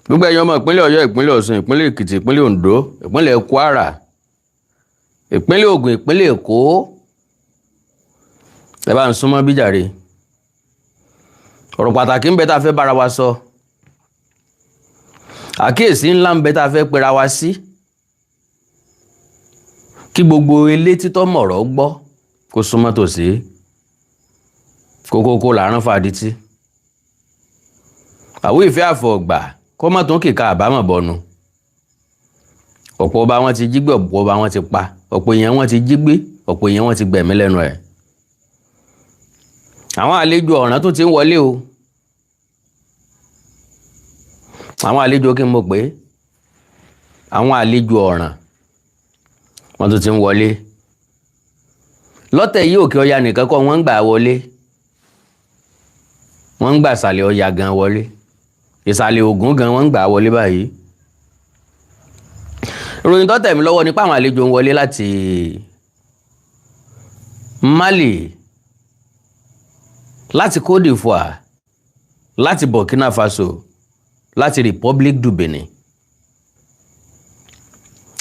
Gbogbo ẹ̀yin ọmọ ìpínlẹ̀ Ọ̀yọ́, ìpínlẹ̀ Ọ̀ṣun, ìpínlẹ̀ Èkìtì, ìpínlẹ̀ Oǹdó, ìpínlẹ̀ Kwara, ìpínlẹ̀ Ògùn, ìpínlẹ̀ Èkó, ẹ bá ń súnmọ́ bíjàre. Ọ̀rọ̀ pàtàkì ń bẹ tá a fẹ́ bára wa sọ, àkíyèsí ńlá ń bẹ tá a fẹ́ pera wa sí, kí gbogbo elétí tó mọ̀rọ̀ gbọ́ kó súnmọ́ tòsí. Kókókó làárọ̀ fàdítí àwọ̀ ìfẹ́ àfọ̀gbà kó má tún kíka àbámọ̀ bọnu. Ọ̀pọ̀ ọba wọn ti jí gbé, ọ̀pọ̀ ọba wọn ti pa, ọ̀pọ̀ èèyàn wọn ti jí gbé, ọ̀pọ̀ èèyàn wọn ti gbẹ̀mí lẹ́nu ẹ̀. Àwọn àlejò ọ̀ràn tó ti ń wọlé o. Àwọn àlejò kí n mọ̀ pé àwọn àlejò ọ̀ràn wọn tó ti ń wọlé lọ́tẹ̀ yìí. Òkè Ọya nìkan kọ́ wọ́n ń gbà wọlé, wọ́n ń gbà ìsàlẹ̀ Ọya gan wọlé, ìsàlẹ̀ Ògùn gan wọ́n ń gbà wọlé báyìí. Ìròyìn tó tẹ̀ mí lọ́wọ́ nípa àwọn àlejò ń wọlé láti Mali, láti Côte d'Ivoire, láti Burkina Faso, láti Republic du Benin.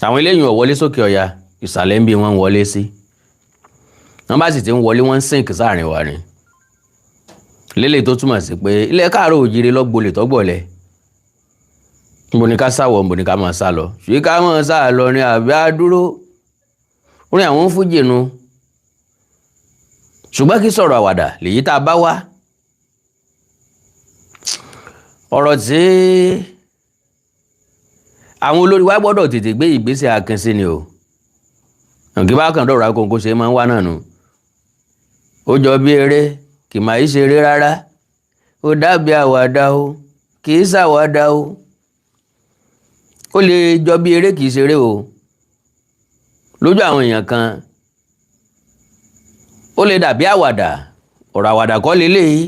Àwọn eléyìí ò wọlé sókè Ọya, ìsàlẹ̀ ń bí wọ́n ń wọlé sí. Wọ́n bá sì ti ń wọlé, wọ́n ń sìnkì sáàrin wa ni lélẹ̀, tó túmọ̀ sí pé ilẹ̀ káàárọ̀ òjìrè lọ́gbolè tọ́gbọ̀lẹ̀. Níbo ni ká sáwọ̀? Níbo ni ká máa sá lọ? Ṣé ká máa sá lọ ní àbí á dúró? Orin àwọn fújì nu, ṣùgbọ́n kí sọ̀rọ̀ àwàdà lèyí tá a bá wá. Ọ̀rọ̀ tí àwọn olórí wa gbọ́dọ̀ tètè gbé ìgbésẹ̀ akin sí ni o. Nkí bá kàn dọ̀rọ̀ akókò ṣe máa ń wá náà nù. Ó jọ bí eré, kì máa í ṣeré rárá. Ó dàbí àwàdà o, kì í ṣàwàdà o. Ó lè jọ bí eré, kì í ṣeré o. Lójú àwọn èèyàn kan, ó lè dàbí àwàdà. Ọ̀rọ̀ àwàdà kọ́ leléyìí.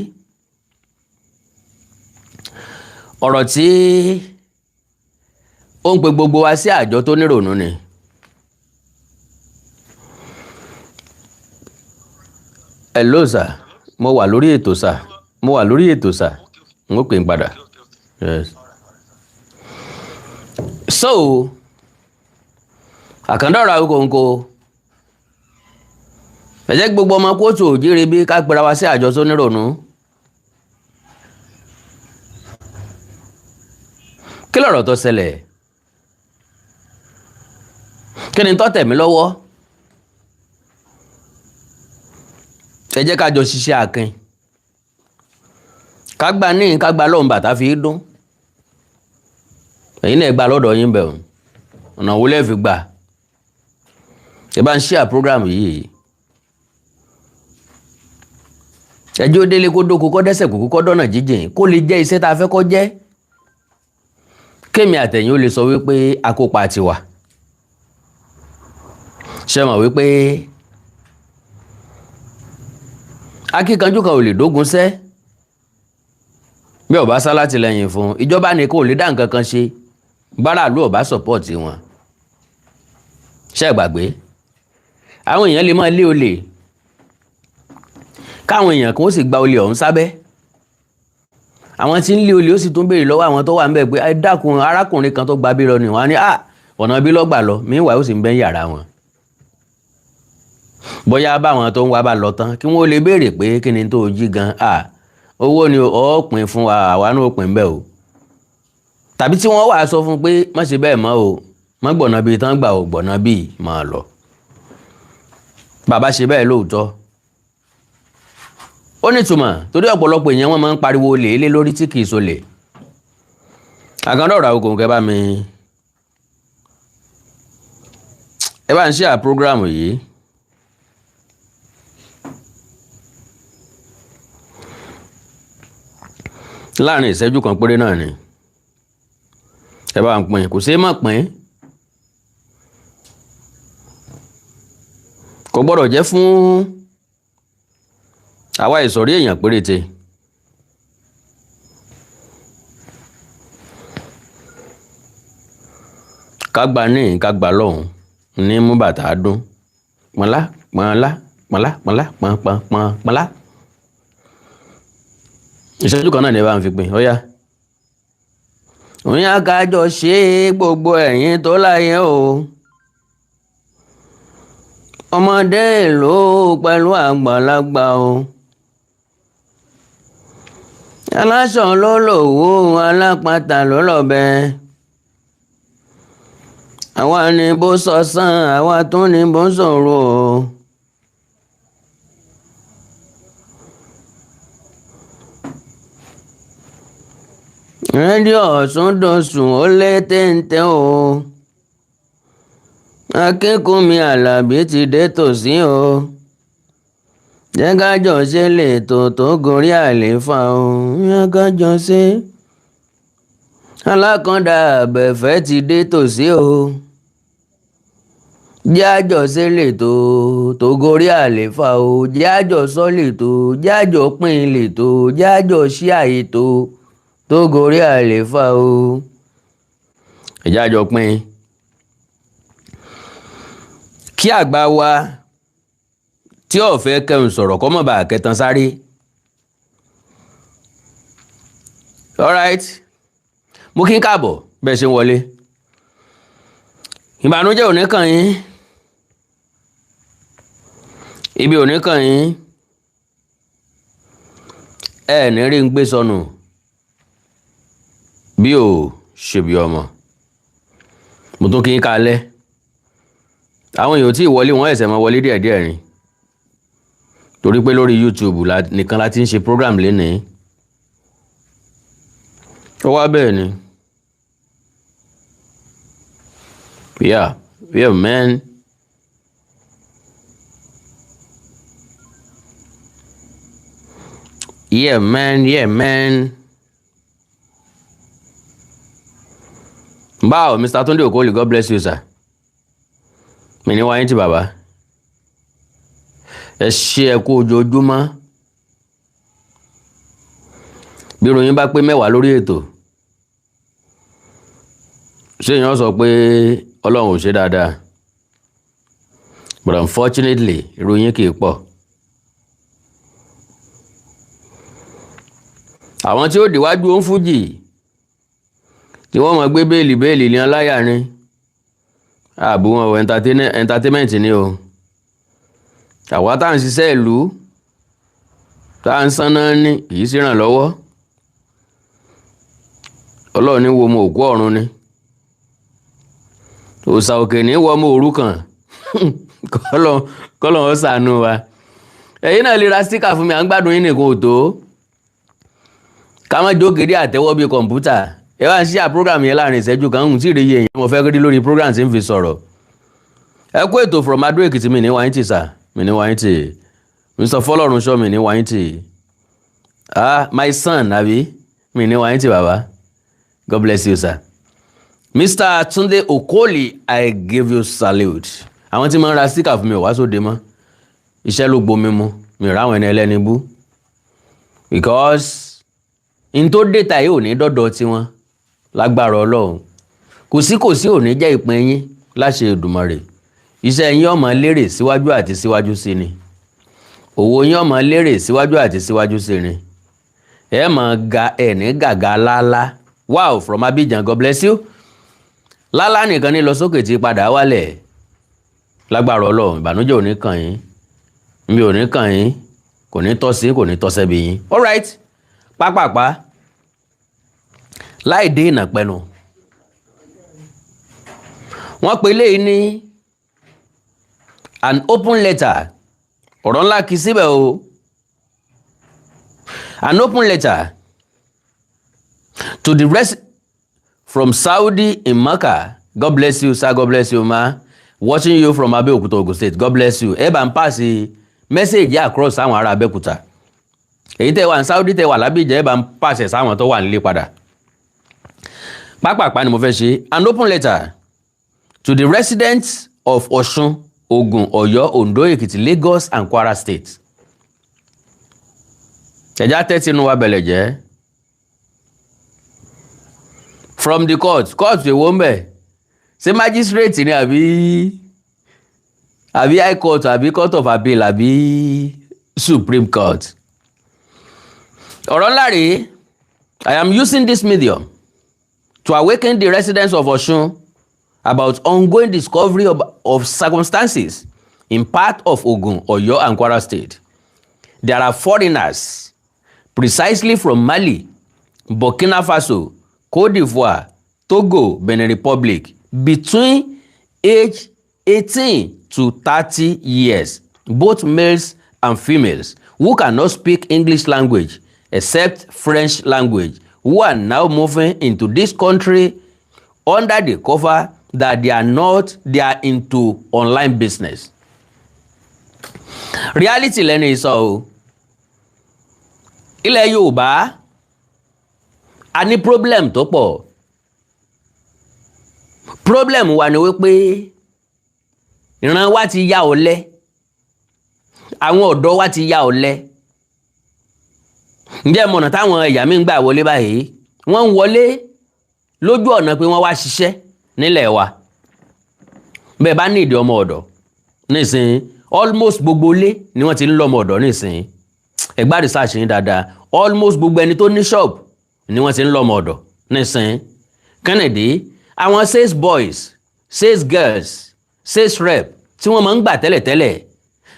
Ọ̀rọ̀ tí ó ń pe gbogbo wa sí àjọ tó nírònú ni. Hello sir, mo wà lórí ètò sir, mo wà lórí ètò sir, n ó pè ń padà. Yes. So àkàndá ọ̀rọ̀ Awíkonko, ẹ jẹ́ gbogbo ọmọ kóòtù òjíire bí ká pera wa sí àjọ tó nírònú. Kí lọ̀rọ̀ tó ṣẹlẹ̀? Kí ni tó tẹ̀ mí lọ́wọ́? Ẹ jẹ́ ká jọ ṣiṣẹ́ akin, ká gba ní ká gba lọ́hùn bàtà fi dún. Ẹ̀yin náà gba lọ́dọ̀ yín bẹ̀ ọ́n, ọ̀nà wo lẹ́ẹ̀ fi gbà? Ẹ bá ń ṣíà program yìí, ẹjọ́ délé kó dóko, kó dẹ́sẹ̀ kúkú, kó dọ́nà jíjìn, kó lè jẹ́ iṣẹ́ tá a fẹ́ kó jẹ́, kémi àtẹ̀yìn ó lè sọ wípé akópa tiwa. Ṣe mọ̀ wípé akíkanjú kan ò lè dógun sẹ́ bí ọba sá látìlẹ́yìn fún ìjọba nìkan ò lè dá nǹkan kan ṣe báràlú ọba sọpọ́ọ̀tì wọn. Ṣe gbàgbé àwọn èèyàn lè máa lé olè, káwọn èèyàn kan ó sì gba olè ọ̀hún sábẹ́. Àwọn tí ń lé olè ó sì tún béèrè lọ́wọ́ àwọn tó wà ń bẹ̀ pé, ẹ dákun, arákùnrin kan tó gba bí lọ ni. Wọ́n á ní ọ̀nà bí lọ́gbà lọ míwàá, ó sì ń bẹ́ yàrá wọn. Bóyá báwọn tó ń wá bá lọ tán, kí wọ́n lè béèrè pé kí ni tó jí gan? Owó ni ó pín fún wa, àwa náà ó pín bẹ́ẹ̀ o. Tàbí tí wọ́n wàá sọ fún pé má ṣe bẹ́ẹ̀ mọ́ o, má gbọ̀nà bíi tán gbà o, gbọ̀nà bíi máa lọ. Bàbá ṣe bẹ́ẹ̀ lóòótọ́, ó nítumọ̀, torí ọ̀pọ̀lọpọ̀ èèyàn wọn máa ń pariwo olè lé lórí tí kì í solè. Àkàndá ọ̀rọ̀ Awíkonko, ẹ bá mi, ẹ bá ń ṣe à program yìí. Láàrin ìṣẹ́jú kan péré náà ni ẹ bá ń pín, kò ṣeé má pín, kò gbọ́dọ̀ jẹ́ fún àwa ìsọ̀rí èèyàn péréte. Ká gba ní ká gba lọ́hùn ní mú bàtà dún pọ́nlá pọ́nlá pọ́nlá pọ́nlá pọ́n pọ́n pọ́n pọ́nlá. Ìṣẹ́jú kan náà ni ẹ bá ń fi pín. Ó yá, Òyìn kájọ ṣe é, gbogbo ẹ̀yin tó láyé o, ọmọdé ìlú pẹ̀lú àgbàlagbà o, aláṣọ ló lòwó, alápatà ló lọ́bẹ. Àwa ni bó sọ̀sán, àwa tún ni bó sọ̀rọ̀ o. Rédíò Ọ̀ṣun dọ̀sùn, ó lé téńté o. Akínkúnmi Alábí ti dé tòsí o. Jẹ́ ká jọ ṣe lè tò tó gorí àlééfà o. Jẹ́ ká jọ ṣe. Alákàndá àbẹ̀fẹ́ ti dé tòsí o. Jẹ́ àjọ ṣe lè tò tó gorí àlééfà o. Jẹ́ àjọ sọ lè tò, jẹ́ àjọ pín lè tò, jẹ́ àjọ ṣí àyètò tó gorí àlééfà o. Ẹ̀jẹ̀ àjọ pín kí àgbà wa tí ó fẹ́ kẹrùn sọ̀rọ̀ kọ́ mọ̀ bá kẹtàn sáré. Alright, mo kí n káàbọ̀ bẹ́ẹ̀ ṣe ń wọlé. Ìbànújẹ́ ò ní kàn yín, ibi ò ní kàn yín, ẹ ní rí ń gbé sọnù bí ò ṣe bí ọmọ. Mo tún kí n kalẹ̀. Àwọn èèyàn tí ì wọlé, wọn ẹ̀sẹ̀ máa wọlé díẹ̀díẹ̀ ni, torí pé lórí YouTube nìkan la ti ń ṣe program lénìí. Ó wá bẹ́ẹ̀ ni. Yeah, man. Yeah, man, yeah, man. Báwo, Mr. Tunde Okoli, God bless you, sir. Mi ní wáyé tí bàbá. Ẹ ṣe, ẹ kú ojoojúmọ́. Bí ìròyìn bá pé 10 lórí ètò, ṣé èèyàn sọ pé Ọlọ́run ò ṣe dáadáa? But unfortunately, ìròyìn kì í pọ̀. Àwọn tí ó déwájú ó ń fújì tí wọ́n máa gbé bale bale ní aláyà ni ààbò wọn ò entertainment ni o. Àwa tá à ń ṣiṣẹ́ ìlú, tá à ń sanná ní, kì í sí ìrànlọ́wọ́. Ọlọ́run ní wo ọmọ òkú ọ̀run ni, òòṣà òkè ní wọ ọmọ òrukàn. Kọ́lọ̀ ó ṣàánú wa. Ẹ̀yin náà lè ra sticker fún mi. À ń gbádùn yín nìkan ò tó ká má jókèdè àtẹ́wọ́ bíi kọ̀ǹpútà. Ẹ wá ń ṣí à program yẹn láàrin ìṣẹ́jú kan ń tí ì rí iye èèyàn mo fẹ́ rí lórí program tí ń fi sọ̀rọ̀. Ẹ kú ètò from Adó Èkìtì. Mi ní wáyé tì sà, mi ní wáyé tì. Mr Fọlọ́run sọ, mi ní wáyé tì. Ah, my son, àbí mi ní wáyé tì bàbá. God bless you, sir. Mr Tunde Okoli, I give you salute. Àwọn tí máa ń ra sticker fún mi ò wá sóde mọ́. Iṣẹ́ ló gbomi mu mi ráwọn ẹni ẹlẹ́ni bú, because n tó dèta yìí ò ní dọ́dọ̀ tiwọn lágbára Ọlọ́run. Kò sí, kò sí, ò ní jẹ́ ìpín yín láṣẹ Èdùmàrè. Iṣẹ́ yín ó máa lérè síwájú àti síwájú sí ni. Òwò yín ó máa lérè síwájú àti síwájú sí ni. Ẹ máa ga, ẹ ní gàgà lálá. Wow, from Abidjan, God bless you. Lálá nìkan ní lọ sókè tí padà wálẹ̀. Lágbára Ọlọ́run, ìbànújẹ́ ò ní kàn yín, mi ò ní kàn yín, kò ní tọ́ sí, kò ní tọ́ sẹ́bi yín. Alright, pápápá, láì dé ìnà pẹnu, wọ́n pe léyìí ní an open letter. Ọ̀rọ̀ ńlá kì í síbẹ̀ o. An open letter to the rest from Saudi in Mecca. God bless you, sir. God bless you, ma. Watching you from Abeokuta, Ogun State. God bless you. Ẹ bá ń pass message across sáwọn ará Abẹ́òkúta. Èyí tẹ́ wà ní Saudi, tẹ́ wà lábìjẹ́, ẹ bá ń pàṣẹ sáwọn tó wà nílé padà. Pápápá ni mo fẹ́ ṣe. An open letter to the residents of Ọ̀ṣun, Ògùn, Ọ̀yọ́, Oǹdó, Èkìtì, Lagos and Kwara State. Ẹ̀já tẹ́tí inú wa bẹ̀lẹ̀ jẹ́. From the court. Court èwo ń bẹ̀? Ṣé magistrate ni, àbí high court, àbí court of appeal, àbí supreme court? Ọ̀rọ̀ ńlá rèé. I am using this medium to To awaken the residents of Osun about ongoing discovery of circumstances in part of Ogun, Oyo and Kwara State. There are foreigners, precisely from Mali, Burkina Faso, Cote d'Ivoire, Togo, Benin Republic, between age 18 to 30 years, both males and females, who cannot speak English language except French language, who are now moving into this country under the cover that they are not, they are into online business. Reality lẹ́nu sọ o. Ilẹ̀ Yorùbá, a ní problem tó pọ̀. Problem wa ni wípé ìran wa ti ya ọ̀lẹ, àwọn ọ̀dọ́ wa ti ya ọ̀lẹ. Ǹjẹ́ mọ̀nà táwọn ẹ̀yà mi ń gbà wọlé báyìí? Wọ́n ń wọlé lójú ọ̀nà pé wọ́n wá ṣiṣẹ́ nílẹ̀ wa. Bẹ́ẹ̀ bá ní ìdí ọmọ ọ̀dọ̀ nísìnyí, almost gbogbo ilé ni wọ́n ti ń lọ́mọ ọ̀dọ̀ nísìnyí. Ẹ gbá research yín dáadáa. Almost gbogbo ẹni tó ní shop ni wọ́n ti ń lọ́mọ ọ̀dọ̀ nísìnyí. Kennedy, àwọn sales boys, sales girls, sales rep tí wọ́n máa ń gbà tẹ́lẹ̀tẹ́lẹ̀,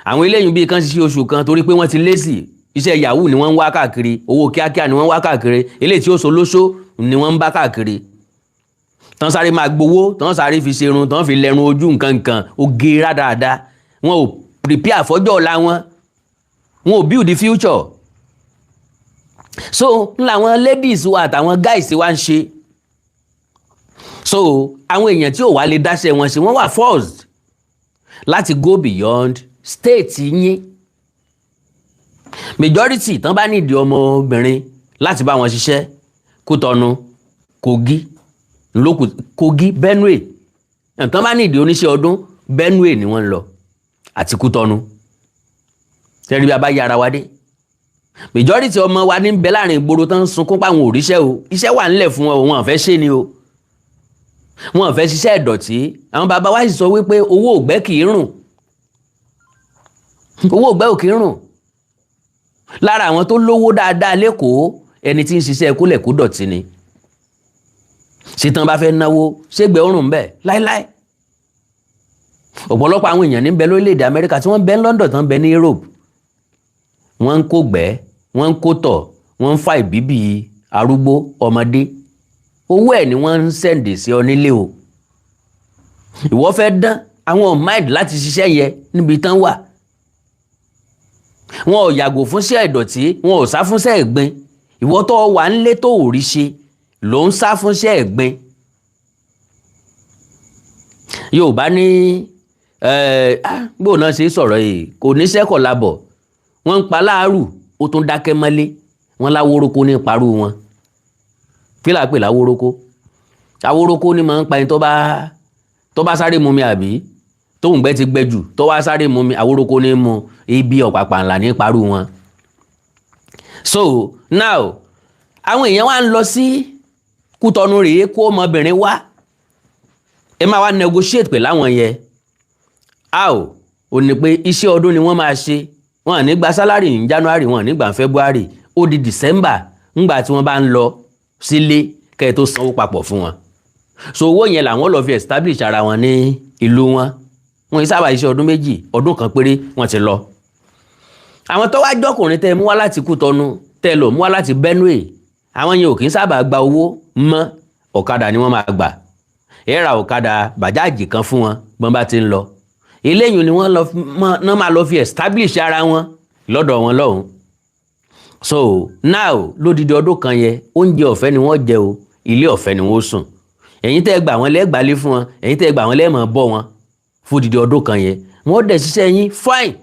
àwọn eléyìí bíi kan ṣiṣẹ́ oṣù kan, torí pé wọ́n ti lazy, iṣẹ́ yahoo ni wọ́n ń wá káàkiri, owó kíákíá ni wọ́n ń wá káàkiri, eléyìí tí ó so lóṣó ni wọ́n ń bá káàkiri, tán sáré máa gbowó, tán sáré fi ṣerun, tán fi lẹ́run ojú, nǹkan nǹkan oge rádáadáa. Wọn ò prepare fọ́jọ́ ọ̀la wọn, wọn ò build the future. So ń làwọn ladies wa àtàwọn guys wa ń ṣe. So àwọn èèyàn tí ò wá lè dáṣẹ́ wọn ṣe, wọ́n wà forced láti go beyond state yín. Majority tán bá nídìí ọmọbìnrin láti bá wọn ṣiṣẹ́, Kútọ́nù, Kogi lókù, Kogi, Benue. Tán bá nídìí oníṣẹ́ ọdún, Benue ni wọ́n ń lọ àti Kútọ́nù. Tẹ́rí bí a bá yára wa dé, majority ọmọ wa ní bẹ láàrin ìgboro tán ń sunkún páwọn ò ríṣẹ́ o. Iṣẹ́ wà ńlẹ̀ fún wọn, wọn fẹ́ ṣe ni o, wọn fẹ́ ṣiṣẹ́ ìdọ̀tí. Àwọn bàbá wa sì sọ wípé owó ògbẹ́ kì í rùn, owó ògbẹ́ ò kì í rùn. Lára àwọn tó lówó dáadáa lẹ́kọ̀ọ́, ẹni tí ń ṣiṣẹ́ kólẹ̀ kó dọ̀tí ni. Ṣetán bá fẹ́ náwó ṣégbẹ́ òrùn bẹ́ẹ̀ láíláí. Ọ̀pọ̀lọpọ̀ àwọn èèyàn ní bẹ lórílẹ̀‐èdè Amẹ́ríkà, tí wọ́n bẹ ní London, tán bẹ ní Europe, wọ́n ń kó gbẹ́, wọ́n ń kó tọ̀, wọ́n ń fa ìbíbí arúgbó, ọmọdé. Owó ẹ̀ ni wọ́n ń send sí ọ nílé o. Ìwọ fẹ́ dán àwọn mind láti ṣiṣẹ́ yẹn níbi tán wà. Wọn ò yàgò fúnṣẹ́ ìdọ̀tí, wọn ò sá fúnṣẹ́ ẹ̀gbin. Ìwọ tó wà ńlé tó ò rí ṣe ló ń sá fúnṣẹ́ ẹ̀gbin. Yorùbá ní bóun náà ṣe sọ̀rọ̀ yìí, kò níṣẹ́ kọ̀ labọ̀. Wọ́n ń pa láàrù, ó tún dákẹ́ mọ́lé. Wọ́n láwórókó ní parú wọn. Kí là á pè láwórókó? Awórókó ní máa ń pa ẹni tó bá sáré mu mi, àbí tóun gbẹ ti gbẹ jù, tó wá sáré mu mi. Awórókó ní mu ibi ọ̀pàpà ńlá ní parú wọn. So now, àwọn èèyàn wá ń lọ sí Kútọ́nù rèé kó ọmọbìnrin wá. Ẹ máa wá negotiate pẹ̀lú àwọn yẹn. How ò ní pé iṣẹ́ ọdún ni wọ́n máa ṣe. Wọn à ní gba salary ní January, wọn à ní gbà February, ó di December ńgbà tí wọ́n bá ń lọ sílé kẹ́ ẹ tó sanwó papọ̀ fún wọn. So owó yẹn làwọn lọ fi establish ara wọn ní ìlú wọn. Wọn yìí sábà iṣẹ́ ọdún 2, ọdún kan péré, wọ́n ti lọ. Àwọn tó wá jọkùnrin tẹ́ mú wá láti Kútọ́nù, tẹ́ lọ mú wá láti Benue, àwọn yẹn ò kì í sábà gba owó mọ́. Ọ̀kadà ni wọ́n máa gbà. Ẹ ra ọ̀kadà bàjáàjì kan fún wọn bọ́n bá ti ń lọ. Eléyìí ni wọ́n náà máa lọ fi establish ara wọn lọ́dọ̀ wọn lọ́hùn. So now, lódidi ọdún kan yẹn, oúnjẹ ọ̀fẹ́ ni wọ́n jẹ o, ilé ọ̀fẹ́ ni wọ́n sùn. Ẹ̀yin tẹ́ gbà wọ́n lẹ́gbàálé fún wọn, ẹ̀yin tẹ́ gbà wọ́n lẹ́mọ̀ bọ́ wọn fódidi ọdún kan yẹn, wọ́n dẹ̀ ṣiṣẹ́ yín fine.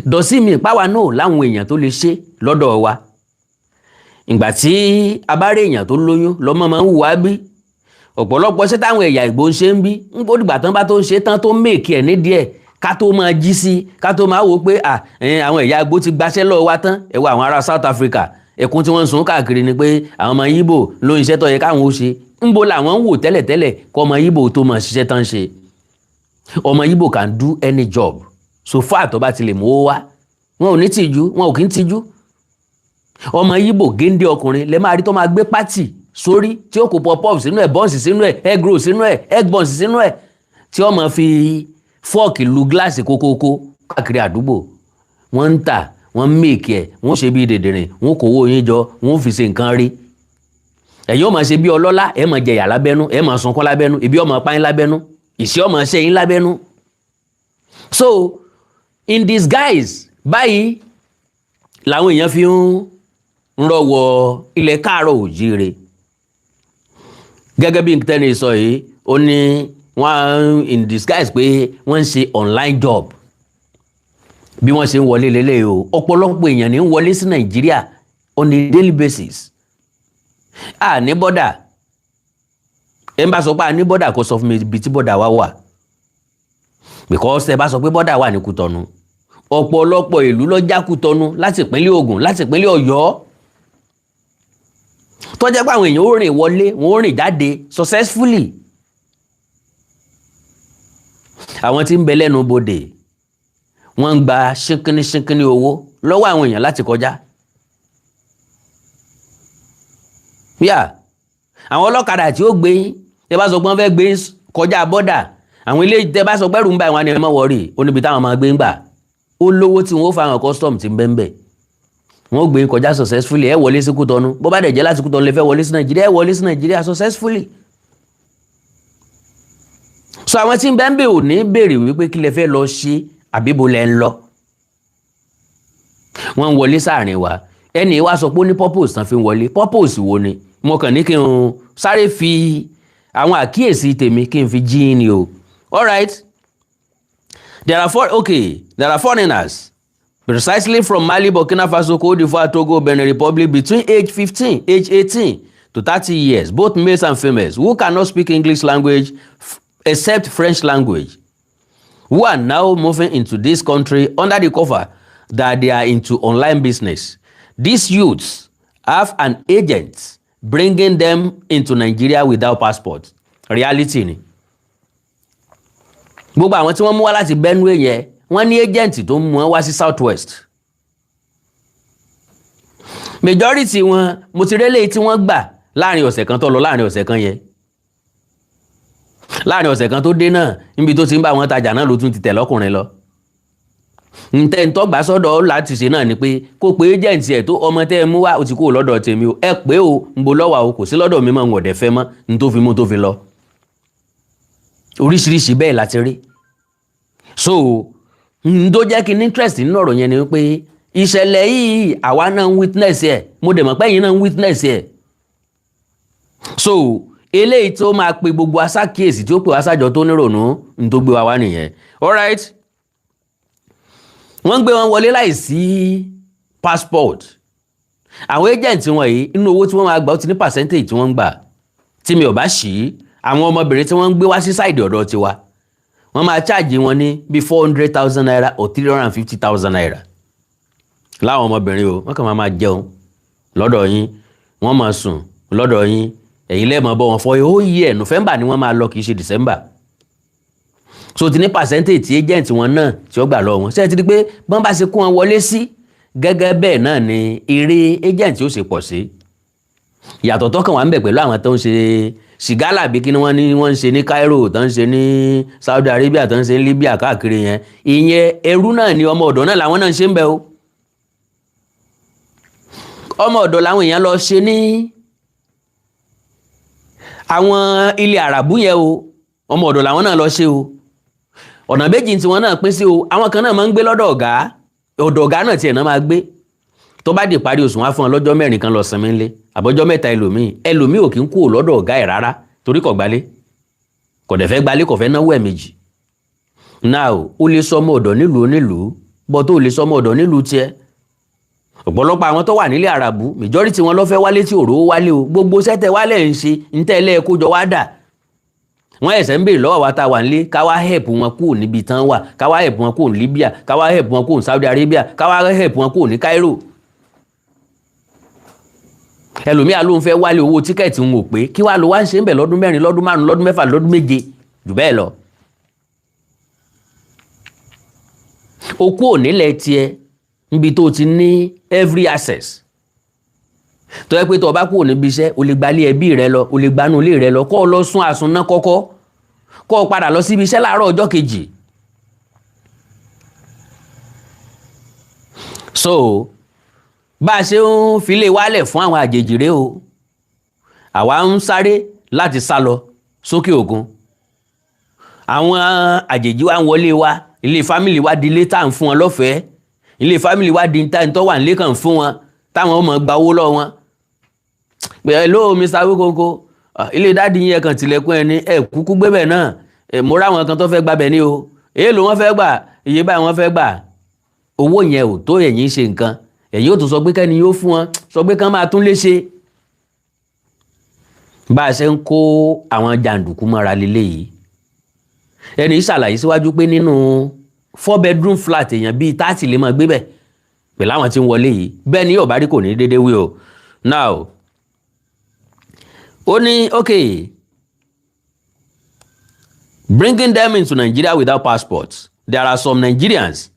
Dọ̀sí mi ìpáwa náà láwọn èèyàn tó lè ṣe lọ́dọ̀ wa. Ìgbà tí abárè èèyàn tó lóyún lọ́mọ máa ń wùwá bí ọ̀pọ̀lọpọ̀ ṣé táwọn ẹ̀yà Ìgbò ń ṣe ń bí ń kó dìgbà tán bá tó ń ṣe tán, tó ń make ẹ̀ nídìí ẹ̀, ká tó máa jí sí, ká tó máa wò ó pé àwọn ẹ̀yà Ìgbò ti gbaṣẹ́ lọ́wọ́ wa tán. Ẹ wo àwọn ará South Africa, ẹkún tí wọ́n ń sun káàkiri ni pé àwọn ọmọ Ìgbò ló ń iṣẹ́ tó yẹ káwọn ó ṣe. Ń bo làwọn ń wò tẹ́lẹ̀tẹ́lẹ̀ kọ́ ọmọ Ìgbò tó máa ṣiṣẹ́ tán ṣe? Ọmọ Ìgbò can do any job so far tó bá ti lè mú owó wá. Wọn ò ní tìjú, wọn ò kí ń tìjú. Ọmọ Ìgbò géńdé ọkùnrin lè máa rí tó máa gbé pátì sórí, tí ó kó puff sínú ẹ̀, buns sínú ẹ̀, egg roll sínú ẹ̀, egg buns sínú ẹ̀, tí ó máa fi fọ́ọ̀kì lu gíláàsì kókókó káàkiri àdúgbò. Wọ́n ń tà, wọ́n ń make ẹ̀, wọ́n ṣe bí dèdèrìn, wọ́n kówó yín jọ, wọ́n fi ṣe nǹkan rí. Ẹ̀yin ó máa ṣe bí ọlọ́lá, ẹ̀ máa jẹyà lábẹ́nú, ẹ̀ máa sunkún lábẹ́nú, ibi ó máa pa yín lábẹ́nú, ìṣẹ́ ó máa ṣe yín lábẹ́nú. So in disguise báyìí làwọn èèyàn fi ń rọwọ́ ilẹ̀ káàárọ̀ òjíire. Gẹ́gẹ́ bí tẹ́ni sọ yìí, ó ní wọ́n in disguise pé wọ́n ń ṣe online job. Bí wọ́n ṣe ń wọlé lélẹ̀ o, ọ̀pọ̀lọpọ̀ èèyàn ní ń wọlé sí Nàìjíríà on a daily basis. A ní border. Ẹ ń bá sọ pé a ní border, kó sọ fún mi ibi tí border wa wà, because ẹ bá sọ pé border wà ní Kútọ̀nù, ọ̀pọ̀lọpọ̀ ìlú ló já Kútọ̀nù láti ìpínlẹ̀ Ògùn, láti ìpínlẹ̀ Ọ̀yọ́, tó jẹ́ pé àwọn èèyàn ó rìn wọlé, wọ́n ó rìn jáde successfully. Àwọn tí ń bẹ lẹ́nu bodè, wọ́n ń gba ṣínkínní ṣínkínní owó lọ́wọ́ àwọn èèyàn láti kọjá. Yà àwọn ọlọ́kadà tí ó gbé yín, tẹ́ bá sọ pé wọ́n fẹ́ gbé yín kọjá bọ́dà, àwọn ilé tẹ́ bá sọ pẹ́rù ń bá wọn ni, ẹ má worry, ó níbi táwọn máa gbé ń gbà, ó lówó tí wọ́n ó fa àwọn custom tí ń bẹ́ ń bẹ̀, wọ́n ó gbé yín kọjá successfully. Ẹ wọlé sí Kútọ́nù, bó bá dẹ̀ jẹ́ láti Kútọ́nù lè fẹ́ wọlé sí Nàìjíríà, ẹ wọlé sí Nàìjíríà successfully. So àwọn tí ń bẹ́ ń bẹ̀ ò ní béèrè wípé kí lẹ fẹ́ lọ ṣe àbí bo lẹ ń lọ. Wọ́n ń wọlé sáàrin wa. Ẹnì wá sọ pé ó ní purpose tán fi ń wọlé. Purpose wo ni? Mo kàn ní kí n sáré fi àwọn àkíyèsí tèmi kí n fi jí ni o. Alright, there are four, okay, there are foreigners precisely from Mali, Burkina Faso, Cote d'Ivoire, Togo, Benin Republic, between age 15, age 18 to 30 years, both males and females, who cannot speak English language except French language, who are now moving into this country under the cover that they are into online business. These youths have an agent bringing them into Nigeria without passport. Reality ni. Gbogbo àwọn tí wọ́n mú wá láti Benue yẹn, wọ́n ní agent tó ń mú wọn wá sí South West. Majority wọn, mo ti rélé tí wọ́n gbà láàrin ọ̀sẹ̀ kan tó lọ, láàrin ọ̀sẹ̀ kan yẹn, láàrin ọ̀sẹ̀ kan tó dé náà, níbi tó ti ń bá wọn tajà náà ló tún ti tẹ̀ lọ́kùnrin lọ. Ntẹ́ ntọ́gbà sọ́dọ̀ láti ṣe náà ni pé kó pe agent ẹ̀ tó ọmọ tẹ́ ẹ mú wá, ó ti kúrò lọ́dọ̀ tèmi o, ẹ pé o ń bo lọ́wọ́ o, kò sí lọ́dọ̀ mi mọ́, ń ọ̀dẹ̀ fẹ́ mọ́ n tó fi mú tó fi lọ. Oríṣiríṣi bẹ́ẹ̀ láti rí. So n tó jẹ́ kí n interest nínú ọ̀rọ̀ yẹn ni pé ìṣẹ̀lẹ̀ yìí, àwa náà ń witness ẹ̀, mo dẹ̀ mọ̀ pé ẹ̀yin náà ń witness ẹ̀. So eléyìí tó máa pe gbogbo aṣákíyèsí, tí ó pè wá sájọ tó nírònú, n tó gbé wa wá nìyẹn. Alright, wọ́n ń gbé wọn wọlé láìsí passport. Àwọn agent wọn yìí, inú owó tí wọ́n máa gbà, ó ti ní percentage tí wọ́n ń gbà. Tí mi ò bá ṣí, àwọn ọmọbìnrin tí wọ́n ń gbé wá sí side ọ̀dọ̀ tiwa, wọ́n máa charge wọn ní bí ₦400,000 or ₦350,000 láwọn ọmọbìnrin o. Wọ́n kàn máa jẹun lọ́dọ̀ yín, wọ́n máa sùn lọ́dọ̀ yín, ẹ̀yin lẹ́ẹ̀mọ́ bọ́ wọn for a whole year. November ni wọ́n máa lọ, kì í ṣe December. So ti ní percentage tí agent wọn náà tí ó gbà lọ wọn. Ṣé ẹ ti di pé bọ́n bá ṣe kó wọn wọlé sí, gẹ́gẹ́ bẹ́ẹ̀ náà ni eré agent ó ṣe pọ̀ sí? Ìyàtọ̀ tọkàn wà ń bẹ̀ pẹ̀lú àwọn tó ń ṣe ṣìgálà bí kí ni wọ́n ní wọ́n ń ṣe ní Cairo, tó ń ṣe ní Saudi Arabia, tó ń ṣe ní Libya káàkiri yẹn, ìyẹn ẹrú náà ni, ọmọ ọ̀dọ̀ náà làwọn náà ń ṣe ń bẹ̀ o. Ọmọ ọ̀dọ̀ làwọn èèyàn lọ ṣe ní àwọn ilẹ̀ àràbù yẹn o. Ọmọ ọ̀dọ̀ làwọn náà lọ ṣe o. Ọ̀nà méjì tí wọ́n náà pín sí o. Àwọn kan náà máa ń gbé lọ́dọ̀ ọ̀gá, ọ̀dọ̀ ọ̀gá náà tiẹ̀ náà máa gbé. Tó bá di parí oṣù, wọn á fún ọ lọ́jọ́ 4 kan lọ sinmi ńlé, àbọ̀jọ́ 3. Ẹlòmíì, ẹlòmíì ò kí ń kúrò lọ́dọ̀ ọ̀gá ẹ̀ rárá, torí kò gbalé, kò dẹ̀ fẹ́ gbalé, kò fẹ́ náwó ẹ̀ méjì. Now, ó lè sọmọ ọ̀dọ̀ nílùú onílùú bọ́ tó lè sọmọ ọ̀dọ̀ nílùú tiẹ̀. Ọ̀pọ̀lọpọ̀ àwọn tó wà nílé àràbù, majority wọn ló fẹ́ wálé tí òró wálé o. Gbogbo sẹ́tẹ̀ wálé ń ṣe ntẹ́lẹ̀ kójọ wá dà, wọ́n ẹ̀sẹ̀ ń béèrè lọ́wọ́ wa tá a wà nílé, ká wá help wọn kúrò níbi tán wà, ká wá help wọn kúrò ní Libya, ká wá help wọn kúrò ní Saudi Arabia, ká wá help wọn kúrò ní Cairo. Ẹlòmíà ló ń fẹ́ wálé, owó ticket ń wò pé kí wàá ló wá ń ṣe ń bẹ̀ lọ́dún 4, lọ́dún 5, lọ́dún 6, lọ́dún 7, jù bẹ́ẹ̀ lọ. O kúrò nílẹ̀ tiẹ̀ níbi tó ti ní every access. Tó yẹ pé tó o bá kúrò níbi iṣẹ́, o lè gbalé ẹbí rẹ lọ, o lè gbanú ilé rẹ lọ, kó o lọ sún àsùnná kọ́kọ́, kó o padà lọ síbi iṣẹ́ láàárọ̀ ọjọ́ kejì. So bá a ṣe ń filé wálẹ̀ fún àwọn àjèjì rèé o, àwa ń sáré láti sá lọ sókè òkun, àwọn àjèjì wa ń wọlé wa. Ilé family wa di ilé tá à ń fún wọn lọ́fẹ̀ẹ́. Ilé family wa di tá tó wà nílé kàn fún wọn, táwọn ọmọ gba owó lọ́wọ́ wọn. Hello, Mr. Awikonko, ilé daddy yẹn kàn tilẹ̀kùn ẹ ní ẹ kúkú gbébẹ̀ náà. Mo ráwọn kan tó fẹ́ gbàbẹ̀ ní o. Èèlò wọn fẹ́ gbà? Iye báyìí wọ́n fẹ́ gbà. Owó yẹn ò tó ẹ̀yin ṣe nǹkan. Ẹ̀yin ò tún sọ pé kẹ́ni yóò fún wọn, sọ pé kán máa tún lé ṣe. Bá a ṣe ń kó àwọn jàǹdùkú mọ́ra leléyìí. Ẹni ṣàlàyé síwájú pé nínú 4 bedroom flat, èèyàn bíi 30 lè máa gbé bẹ̀ pẹ̀lú àwọn tí ń wọlé yìí. Bẹ́ẹ̀ ni yóò bá rí, kò ní déédéé wí o. Now, ó ní okay, bringing them into Nigeria without passports, there are some Nigerians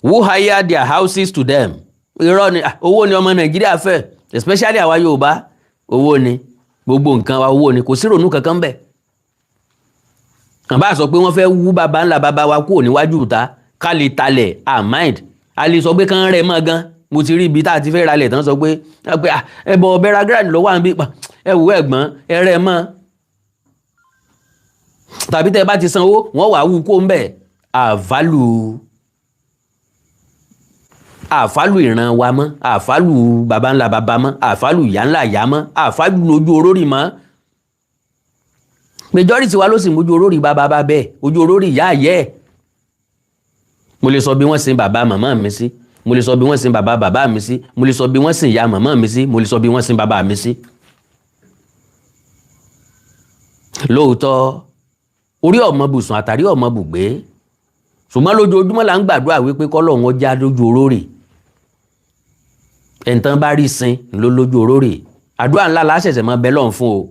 who hire their houses to them. Irọ́ ni. Owó ni ọmọ Nàìjíríà fẹ́, especially àwa Yorùbá. Owó ni gbogbo nǹkan wa, owó ni, kò sí ronú kankan bẹ́ẹ̀. Àbá sọ pé wọ́n fẹ́ wú baba ńlá baba wa kúrò níwájú ìta ká lè talẹ̀, à mind a lè sọ pé kán rẹ̀ mọ́ gan. Mo ti rí ibi tá a ti fẹ́ ralẹ̀ tán, sọ pé ẹ bọ̀ bẹ́ra grand lọ́wọ́ à ń bí ẹ wù, ẹ̀gbọ́n, ẹ rẹ̀ mọ́, tàbí tẹ́ ẹ bá ti sanwó, wọ́n wàá wú kó ń bẹ̀. Àfálù ìran wa mọ́, àfálù baba ńlá baba mọ́, àfálù ìyá ńlá ìyá mọ́, àfálù ojú orórì mọ́. Majority wa ló sì mójú orórì bàbá bá bẹ́ẹ̀, ojú orórì ìyá àyẹ́ ẹ̀. Mo lè sọ bí wọ́n sin bàbá màmá mi sí, mo lè sọ bí wọ́n sin bàbá bàbá mi sí, mo lè sọ bí wọ́n sin ìyá màmá mi sí, mo lè sọ bí wọ́n sin bàbá mi sí. Lóòótọ́, orí ọmọ bùsùn àtàrí ọmọ bùgbé, ṣùgbọ́n lójoojúmọ́ là ń gbàdúrà wípé kọ́lọ́hún ọjà lójú orórì. Ẹ̀ǹtàn bá rí sin ló lójú orórì. Àdúrà ńlá la ṣẹ̀ṣẹ̀ máa bẹ lọ́hùn fún o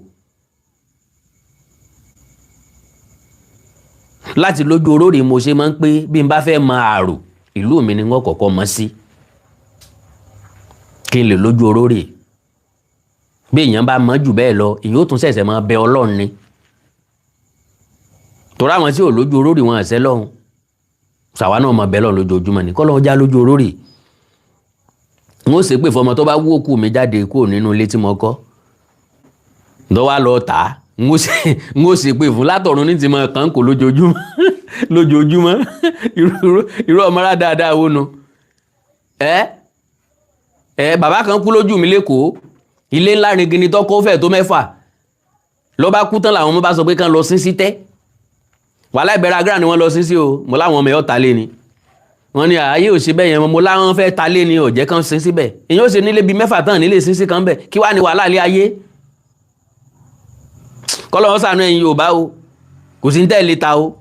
láti lójú orórì. Mo ṣe máa ń pé bí n bá fẹ́ mọ àrò ìlú mi ni wọ́n kọ́kọ́ mọ̀ sí, kí n lè lójú orórì. Bí èèyàn bá mọ̀ jù bẹ́ẹ̀ lọ, èèyàn ó tún ṣẹ̀ṣẹ̀ máa bẹ Ọlọ́run ni, torí àwọn tí ò lójú orórì wọn àṣẹ lọ́hùn. Ṣàwa náà máa bẹ lọ́hùn lójoojúmọ́ ni kọ́lọ́hún já lójú orórì. N ó ṣépè fọmọ tó bá wú òkú mi jáde kúrò nínú ilé tí mo kọ́ tó wá lọ tà á. N ó ṣépè fún látọ̀run ní ti mọ kàn kò lójoojúmọ́ lójoojúmọ́. Irú ọmọ rá dáadáa wo nu ẹ ẹ? Bàbá kan kú lójú mi lẹ́kọ̀ọ́. Ilé ńlá ringini tó kọ́ fẹ́ẹ̀ tó mẹ́fà. Ló bá kú tán, làwọn ọmọ bá sọ pé kán lọ sí tẹ́. Wàhálà ìbẹ̀rẹ̀ agbára ni wọ́n lọ sí o. Mo láwọn ọmọ ẹ̀ ọ́ ta lé ni. Wọ́n ní ààyè ò ṣe bẹ́ẹ̀ yẹn. Mo láwọn fẹ́ ta lé ni, ò jẹ́ kán sin síbẹ̀. Èyàn ó ṣe nílé bíi mẹ́fà tán nílé sin sí kan bẹ̀. Kí wàá ní wàhálà ilé ayé? Kọ́lọ́ wọn sànú ẹ̀yin Yorùbá o. Kò sí ní tẹ́lẹ̀ ta o.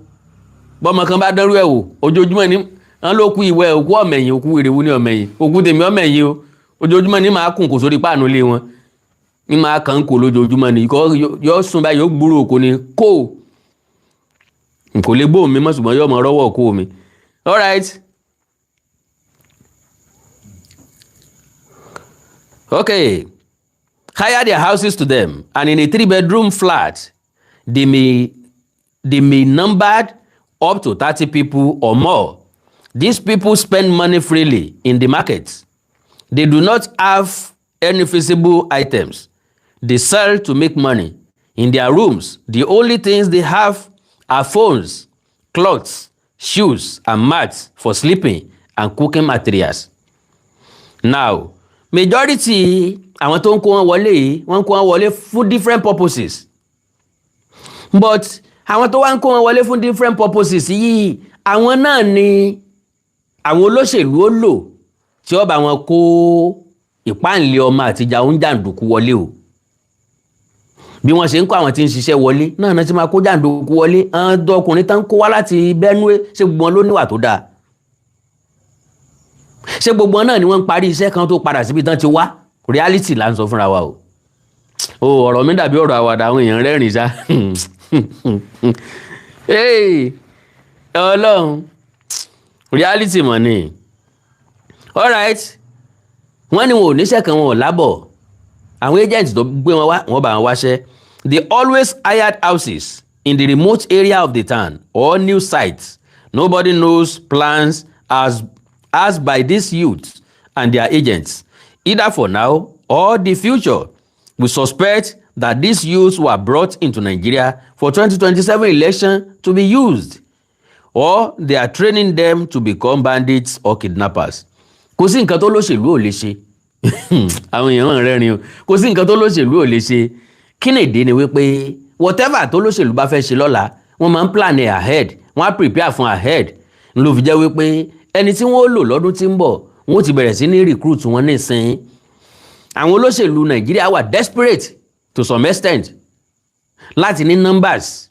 Bọ́mọ kan bá dánrú ẹ̀ wò, ojoojúmọ́ ni wọ́n ló kú ìwẹ̀ òkú ọ̀mẹ̀yìn, òkú ìrèwú ní ọ̀mẹ̀yìn, òkú tèmi ọ̀mẹ̀yìn o. Ojoojúmọ́ ni màá kùn kò sórí páànù ilé wọn, ní màá kàn ń kò lójoojúmọ́ ni yọ sùn báyìí, yóò gbúrò òkú ni kó kò lè gbóhùn mi mọ́, ṣùgbọ́n yóò mọ rọ́wọ́ kó mi. All right, okay, hire their houses to them, and in a 3-bedroom flat they may numbered up to 30 people or more. These people spend money freely in the markets. They do not have any visible items they sell to make money. In their rooms, the only things they have are phones, clothes, shoes, and mats for sleeping and cooking materials. Now, majority àwọn tó ń kó wọn wọlé yìí, wọ́n ń kó wọn wọlé fún different purposes. But àwọn tó wá ń kó wọn wọlé fún different purposes yìí, àwọn náà ni àwọn olóṣèlú ó lò tí ó bá wọn kó ìpáǹlé ọmọ àtijọ́ oúnjàǹdùkú wọlé o. Bí wọ́n ṣe ń kó àwọn tí ń ṣiṣẹ́ wọlé náà náà ti máa kó jàǹdùkú wọlé. Àwọn ọkùnrin tán kó wá láti Benue, ṣé gbogbo wọn ló níwà tó dáa? Ṣé gbogbo wọn náà ni wọ́n ń parí iṣẹ́ kan tó padà síbi tán ti wá? Reality là ń sọ fúnra wa o. O ọ̀rọ̀ mi dàbí ọ̀rọ̀ àwàdà, àwọn èèyàn rẹ́rìn ṣá. Ọlọ́run, reality mọ̀ ni. Alright, wọ́n ní wọn ò níṣẹ́ kan, wọn ò lábọ̀. Àwọn agents tó gbé wọn wá, wọ́n bá wọn wáṣẹ́. They always hired houses in the remote area of the town or new sites. Nobody knows plans as by these youths and their agents, either for now or the future. We suspect that these youths were brought into Nigeria for 2027 election to be used, or they are training them to become bandits or kidnappers. Kò sí nǹkan tó lóṣèlú ò lè ṣe. Àwọn èèyàn rẹ́rìn o. Kò sí nǹkan tó lóṣèlú ò lè ṣe. Kí ni ìdí ni wípé whatever tó lóṣèlú bá fẹ́ ṣe lọ́la, wọ́n máa ń plan it ahead, wọ́n á prepare fún ahead. N ló fi jẹ́ wípé ẹni tí wọ́n ó lò lọ́dún tí ń bọ̀, wọ́n ti bẹ̀rẹ̀ sí ní recruit wọn nísìnyí. Àwọn olóṣèlú Nàìjíríà wà desperate to some extent láti ní numbers.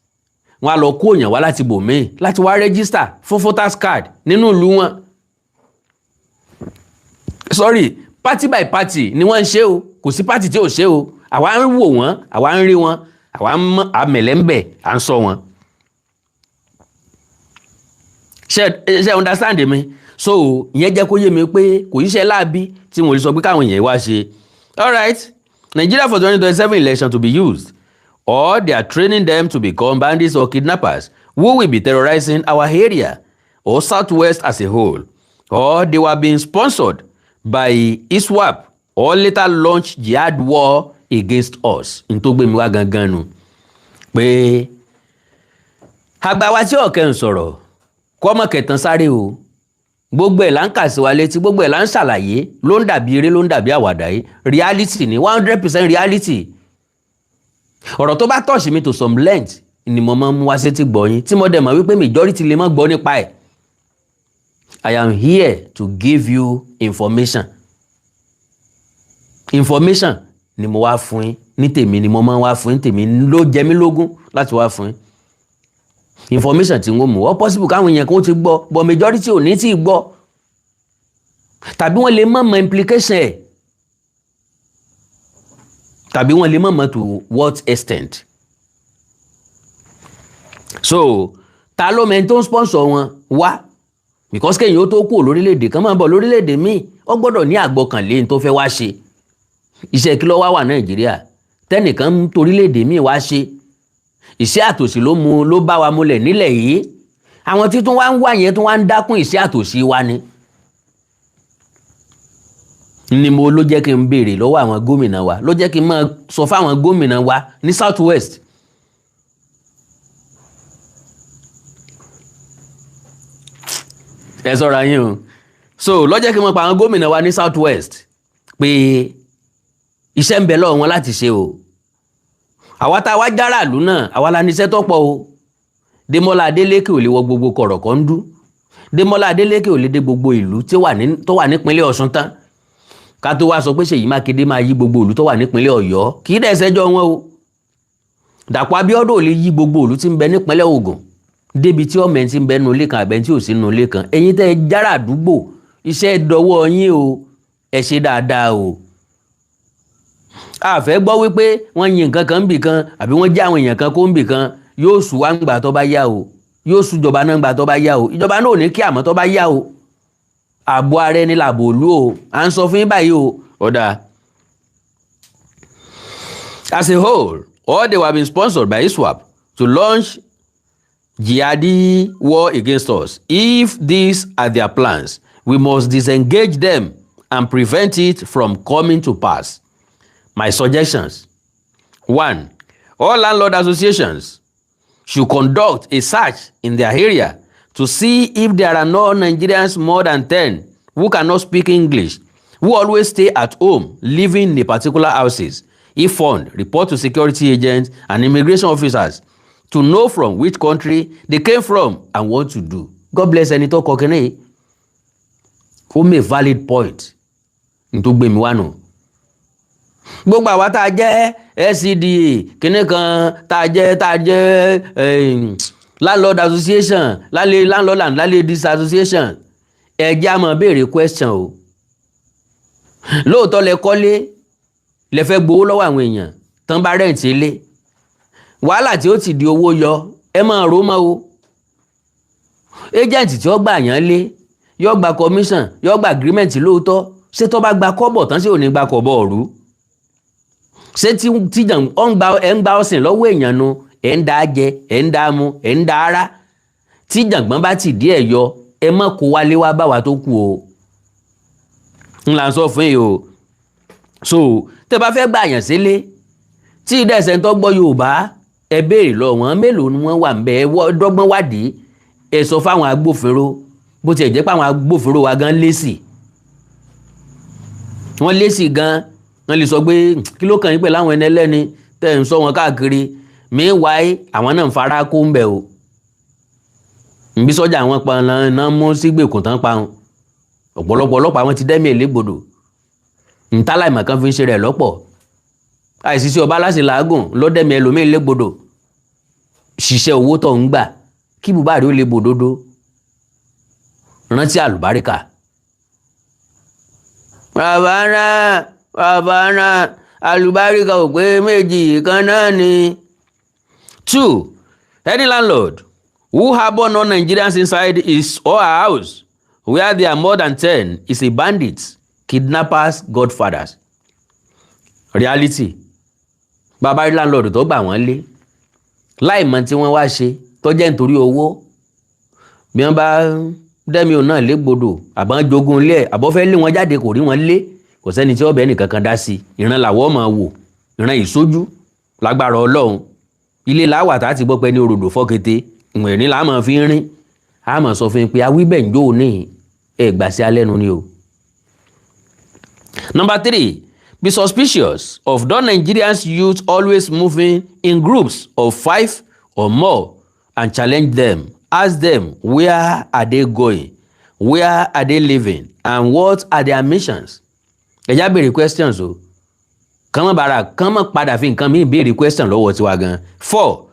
Wọ́n á lọ kó èèyàn wá láti bòmíì láti wá register fún voters card nínú ìlú wọn. Sorry, party by party ni wọ́n ń ṣe o. Kò sí party tí ò ṣe o. Àwa ń wò wọ́n, àwa ń rí wọn, àwa ń mọ àmẹ̀lẹ́ ń bẹ̀, à ń sọ wọn. Ṣe understand mi? So ìyẹn jẹ́ kó yé mi pé kò yíṣẹ́ láabi tí mo lè sọ pé káwọn èèyàn wá ṣe. Alright, Nigeria for 2027 election to be used, or they are training them to become bandits or kidnappers who will be terrorizing our area or Southwest as a whole, or they were being sponsored by ISWAP or later launch jihad war against us. N tó gbé mi wá gangan nu pé àgbà wa tí ọ̀kẹ́ ń sọ̀rọ̀ kọ́mọ kẹtàn sáré o. Gbogbo ẹ̀ là ń kà sí wa létí, gbogbo ẹ̀ là ń ṣàlàyé. Ló ń dàbí eré, ló ń dàbí àwàdà yìí. Reality ni, 100% reality. Ọ̀rọ̀ tó bá touch mi to some length ni mo máa ń mú wá sétí gbọ́ yín, tí mo dẹ̀ mọ̀ wípé majority lè má gbọ́ nípa ẹ̀. I am here to give you information. Information ni mo wá fún yín ní tèmi, ni mo máa ń wá fún yín. Tèmi ló jẹ mí lógún láti wá fún yín information tí wọ́n mú. Ó possible káwọn èèyàn kan ti gbọ́, but majority ò ní tí ì gbọ́, tàbí wọ́n lè má mọ implication ẹ̀, tàbí wọ́n lè má mọ to what extent. So ta ló mẹ́ni tó ń sponsor wọn wá? Because kéèyàn ó tó kúrò lórílẹ̀‐èdè kan máa bọ̀ lórílẹ̀‐èdè míì, ó gbọ́dọ̀ ní àgbọ́kànlé ní tó fẹ́ wá ṣe. Iṣẹ́ kí ló wá wà Nàìjíríà tẹ́nìkan ń torílẹ̀‐èdè míì wá ṣe? Ìṣẹ́ àtòṣì ló mú ló bá wa múlẹ̀ nílẹ̀ yìí. Àwọn tí tún wá ń wá yẹn tún wá ń dákún ìṣẹ́ àtòṣì wa ni. Ni mo ló jẹ́ kí n béèrè lọ́wọ́ àwọn gómìnà wa, ló jẹ́ kí n máa sọ fáwọn gómìnà wa ní South West. Ẹ sọ́ra yín o. So ló jẹ́ kí n máa pa àwọn gómìnà wa ní South West pé iṣẹ́ ń bẹ lọ́wọ́ wọn láti ṣe o. Àwa tá a wá járàlú náà, àwa la níṣẹ́ tó pọ̀ o. Démọ́lá Adélékè ò lè wọ gbogbo kọ̀rọ̀kọ́ndú. Démọ́lá Adélékè ò lè dé gbogbo ìlú tó wà nípínlẹ̀ Ọ̀ṣun tán, ká tó wá sọ pé Ṣèyí Mákindé máa yí gbogbo ìlú tó wà nípínlẹ̀ Ọ̀yọ́. Kì í dẹ̀ ṣẹjọ́ wọn o. Dàpọ̀ Abíọ́dún ò lè yí gbogbo ìlú tí ń bẹ nípínlẹ̀ Ògùn débi tí ọmọ ẹ̀ ti ń bẹ nínú ilé kan àbẹ̀ tí ò sí nínú ilé kan. Ẹ̀yin tẹ́ ẹ jára àdúgbò, iṣẹ́ dọwọ́ yín o. Ẹ ṣe dáadáa o. A fẹ́ gbọ́ wípé wọ́n yin nǹkan kan níbì kan àbí wọ́n já àwọn èèyàn kan kó níbì kan. Yóò sùn wá ńgbà tó bá yá o. Yóò sùn ìjọba náà ńgbà tó bá yá o. Ìjọba náà ò ní kí àmọ́ tó bá yá o. Ààbò ara ẹni làbò òlú o. À ń sọ fún yín báyìí o. Ọ̀dà. As a whole, all they were being sponsored by ISWAP to launch jihadi war against us. If these are their plans, we must disengage them and prevent it from coming to pass. My suggestions. 1. All landlord associations should conduct a search in their area to see if there are no Nigerians more than 10 who cannot speak English, who always stay at home, living in a particular houses. If found, report to security agents and immigration officers to know from which country they came from and what to do. God bless ẹni tó kọ kínní yìí. Ó make valid point. N tó gbé mi wá nù. Gbogbo àwa tá a jẹ́ LCDA kínní kan, tá a jẹ́ landlord association, lálẹ́ landlord and landladies association, ẹ jẹ́ á máa béèrè question o. Lóòótọ́ lẹ kọ́lé, lẹ fẹ́ gbowó lọ́wọ́ àwọn èèyàn tán bá rent ilé. Wàhálà tí ó ti di owó yọ, ẹ máa rò ó mọ́ o. Agent tí ó gbà yàn lé yóò gba commission, yóò gba agreement lóòótọ́. Ṣé tó bá gba kọ́bọ̀ tán, sí ò ní gba kọ́bọ̀ ọ̀rú? Ṣé tí tíjà ọ̀ ń gba ẹ̀ ń gba ọ̀sìn lọ́wọ́ èèyàn nu, ẹ̀ ń dá jẹ, ẹ̀ ń dá mu, ẹ̀ ń dá ara. Tí jàngbọ́n bá ti díẹ̀ yọ, ẹ má kó wálé wá bá wa tó kù o. Ń là ń sọ fún yìí o. So tẹ́ bá fẹ́ gbà yàn sílé tí ìdẹ́sẹ̀ ń tọ́ gbọ́ Yorùbá, ẹ béèrè lọ wọn mélòó ni wọ́n wà ń bẹ. Ẹ dọ́gbọ́n wádìí, ẹ sọ fáwọn agbófinró. Bó tiẹ̀ jẹ́ pé àwọn agbófinró wa gan lésì, wọ́n lésì gan. Wọ́n lè sọ pé, "Kí ló kàn yín pẹ̀lú àwọn ẹni ẹlẹ́ni tẹ́ ń sọ wọn káàkiri?" Meanwhile, àwọn náà ń fara kó ń bẹ̀ o. Nbí sọ́jà àwọn pa náà mú sígbèkùn tán pa wọn. Ọ̀pọ̀lọpọ̀ ọlọ́pàá wọn ti dẹ́mi èlégbodò. Ntálàìmọ̀ kan fi ń ṣe rẹ̀ lọ́pọ̀. Àìsísí ọba aláṣẹ làágùn lọ́dẹ̀mí ẹlòmíín légbodò. Ṣiṣẹ́ owó tó ń gbà kí bùbá rí ó lè bòdodo. Rántí àlùbáríkà. Bàbá náà, bàbá náà, àlùbáríkà ò pé méjì, kan náà ni. Two, any landlord who harbour non-Nigerians inside his or her house where there are more than 10 is a bandit, kidnappers, godfathers. Reality. Bàbá rí landlord tó gbà wọ́n lé láì mọ̀ tí wọ́n wá ṣe, tó jẹ́ nítorí owó, bí wọ́n bá dẹ́mi òun náà légbodò, àbọ̀n jogún ilé ẹ̀, àbọ̀ fẹ́ lé wọn jáde, kò rí wọn lé, kò sẹ́ni tí ọbẹ̀ nìkan kan dá sí. Ìran làwọ̀ máa wò, ìran ìsójú lágbára Ọlọ́run. Ilé làwà tá a ti gbọ́ pé ní òròdò fọ́kété ìwọ̀n ní làá máa fi ń rìn. A máa sọ fún yín pé awíbẹ̀ ń jó ní ẹ̀ gbà sí alẹ́ nu ni o. Number three, be suspicious of non-Nigerians youth always moving in groups of five or more and challenge them. Ask them where are they going, where are they living and what are their missions. Ẹ já béèrè questions o, kàn mọ́ bàrà, kàn mọ́ padà fi nǹkan míì béèrè question lọ́wọ́ tiwa gan. Four,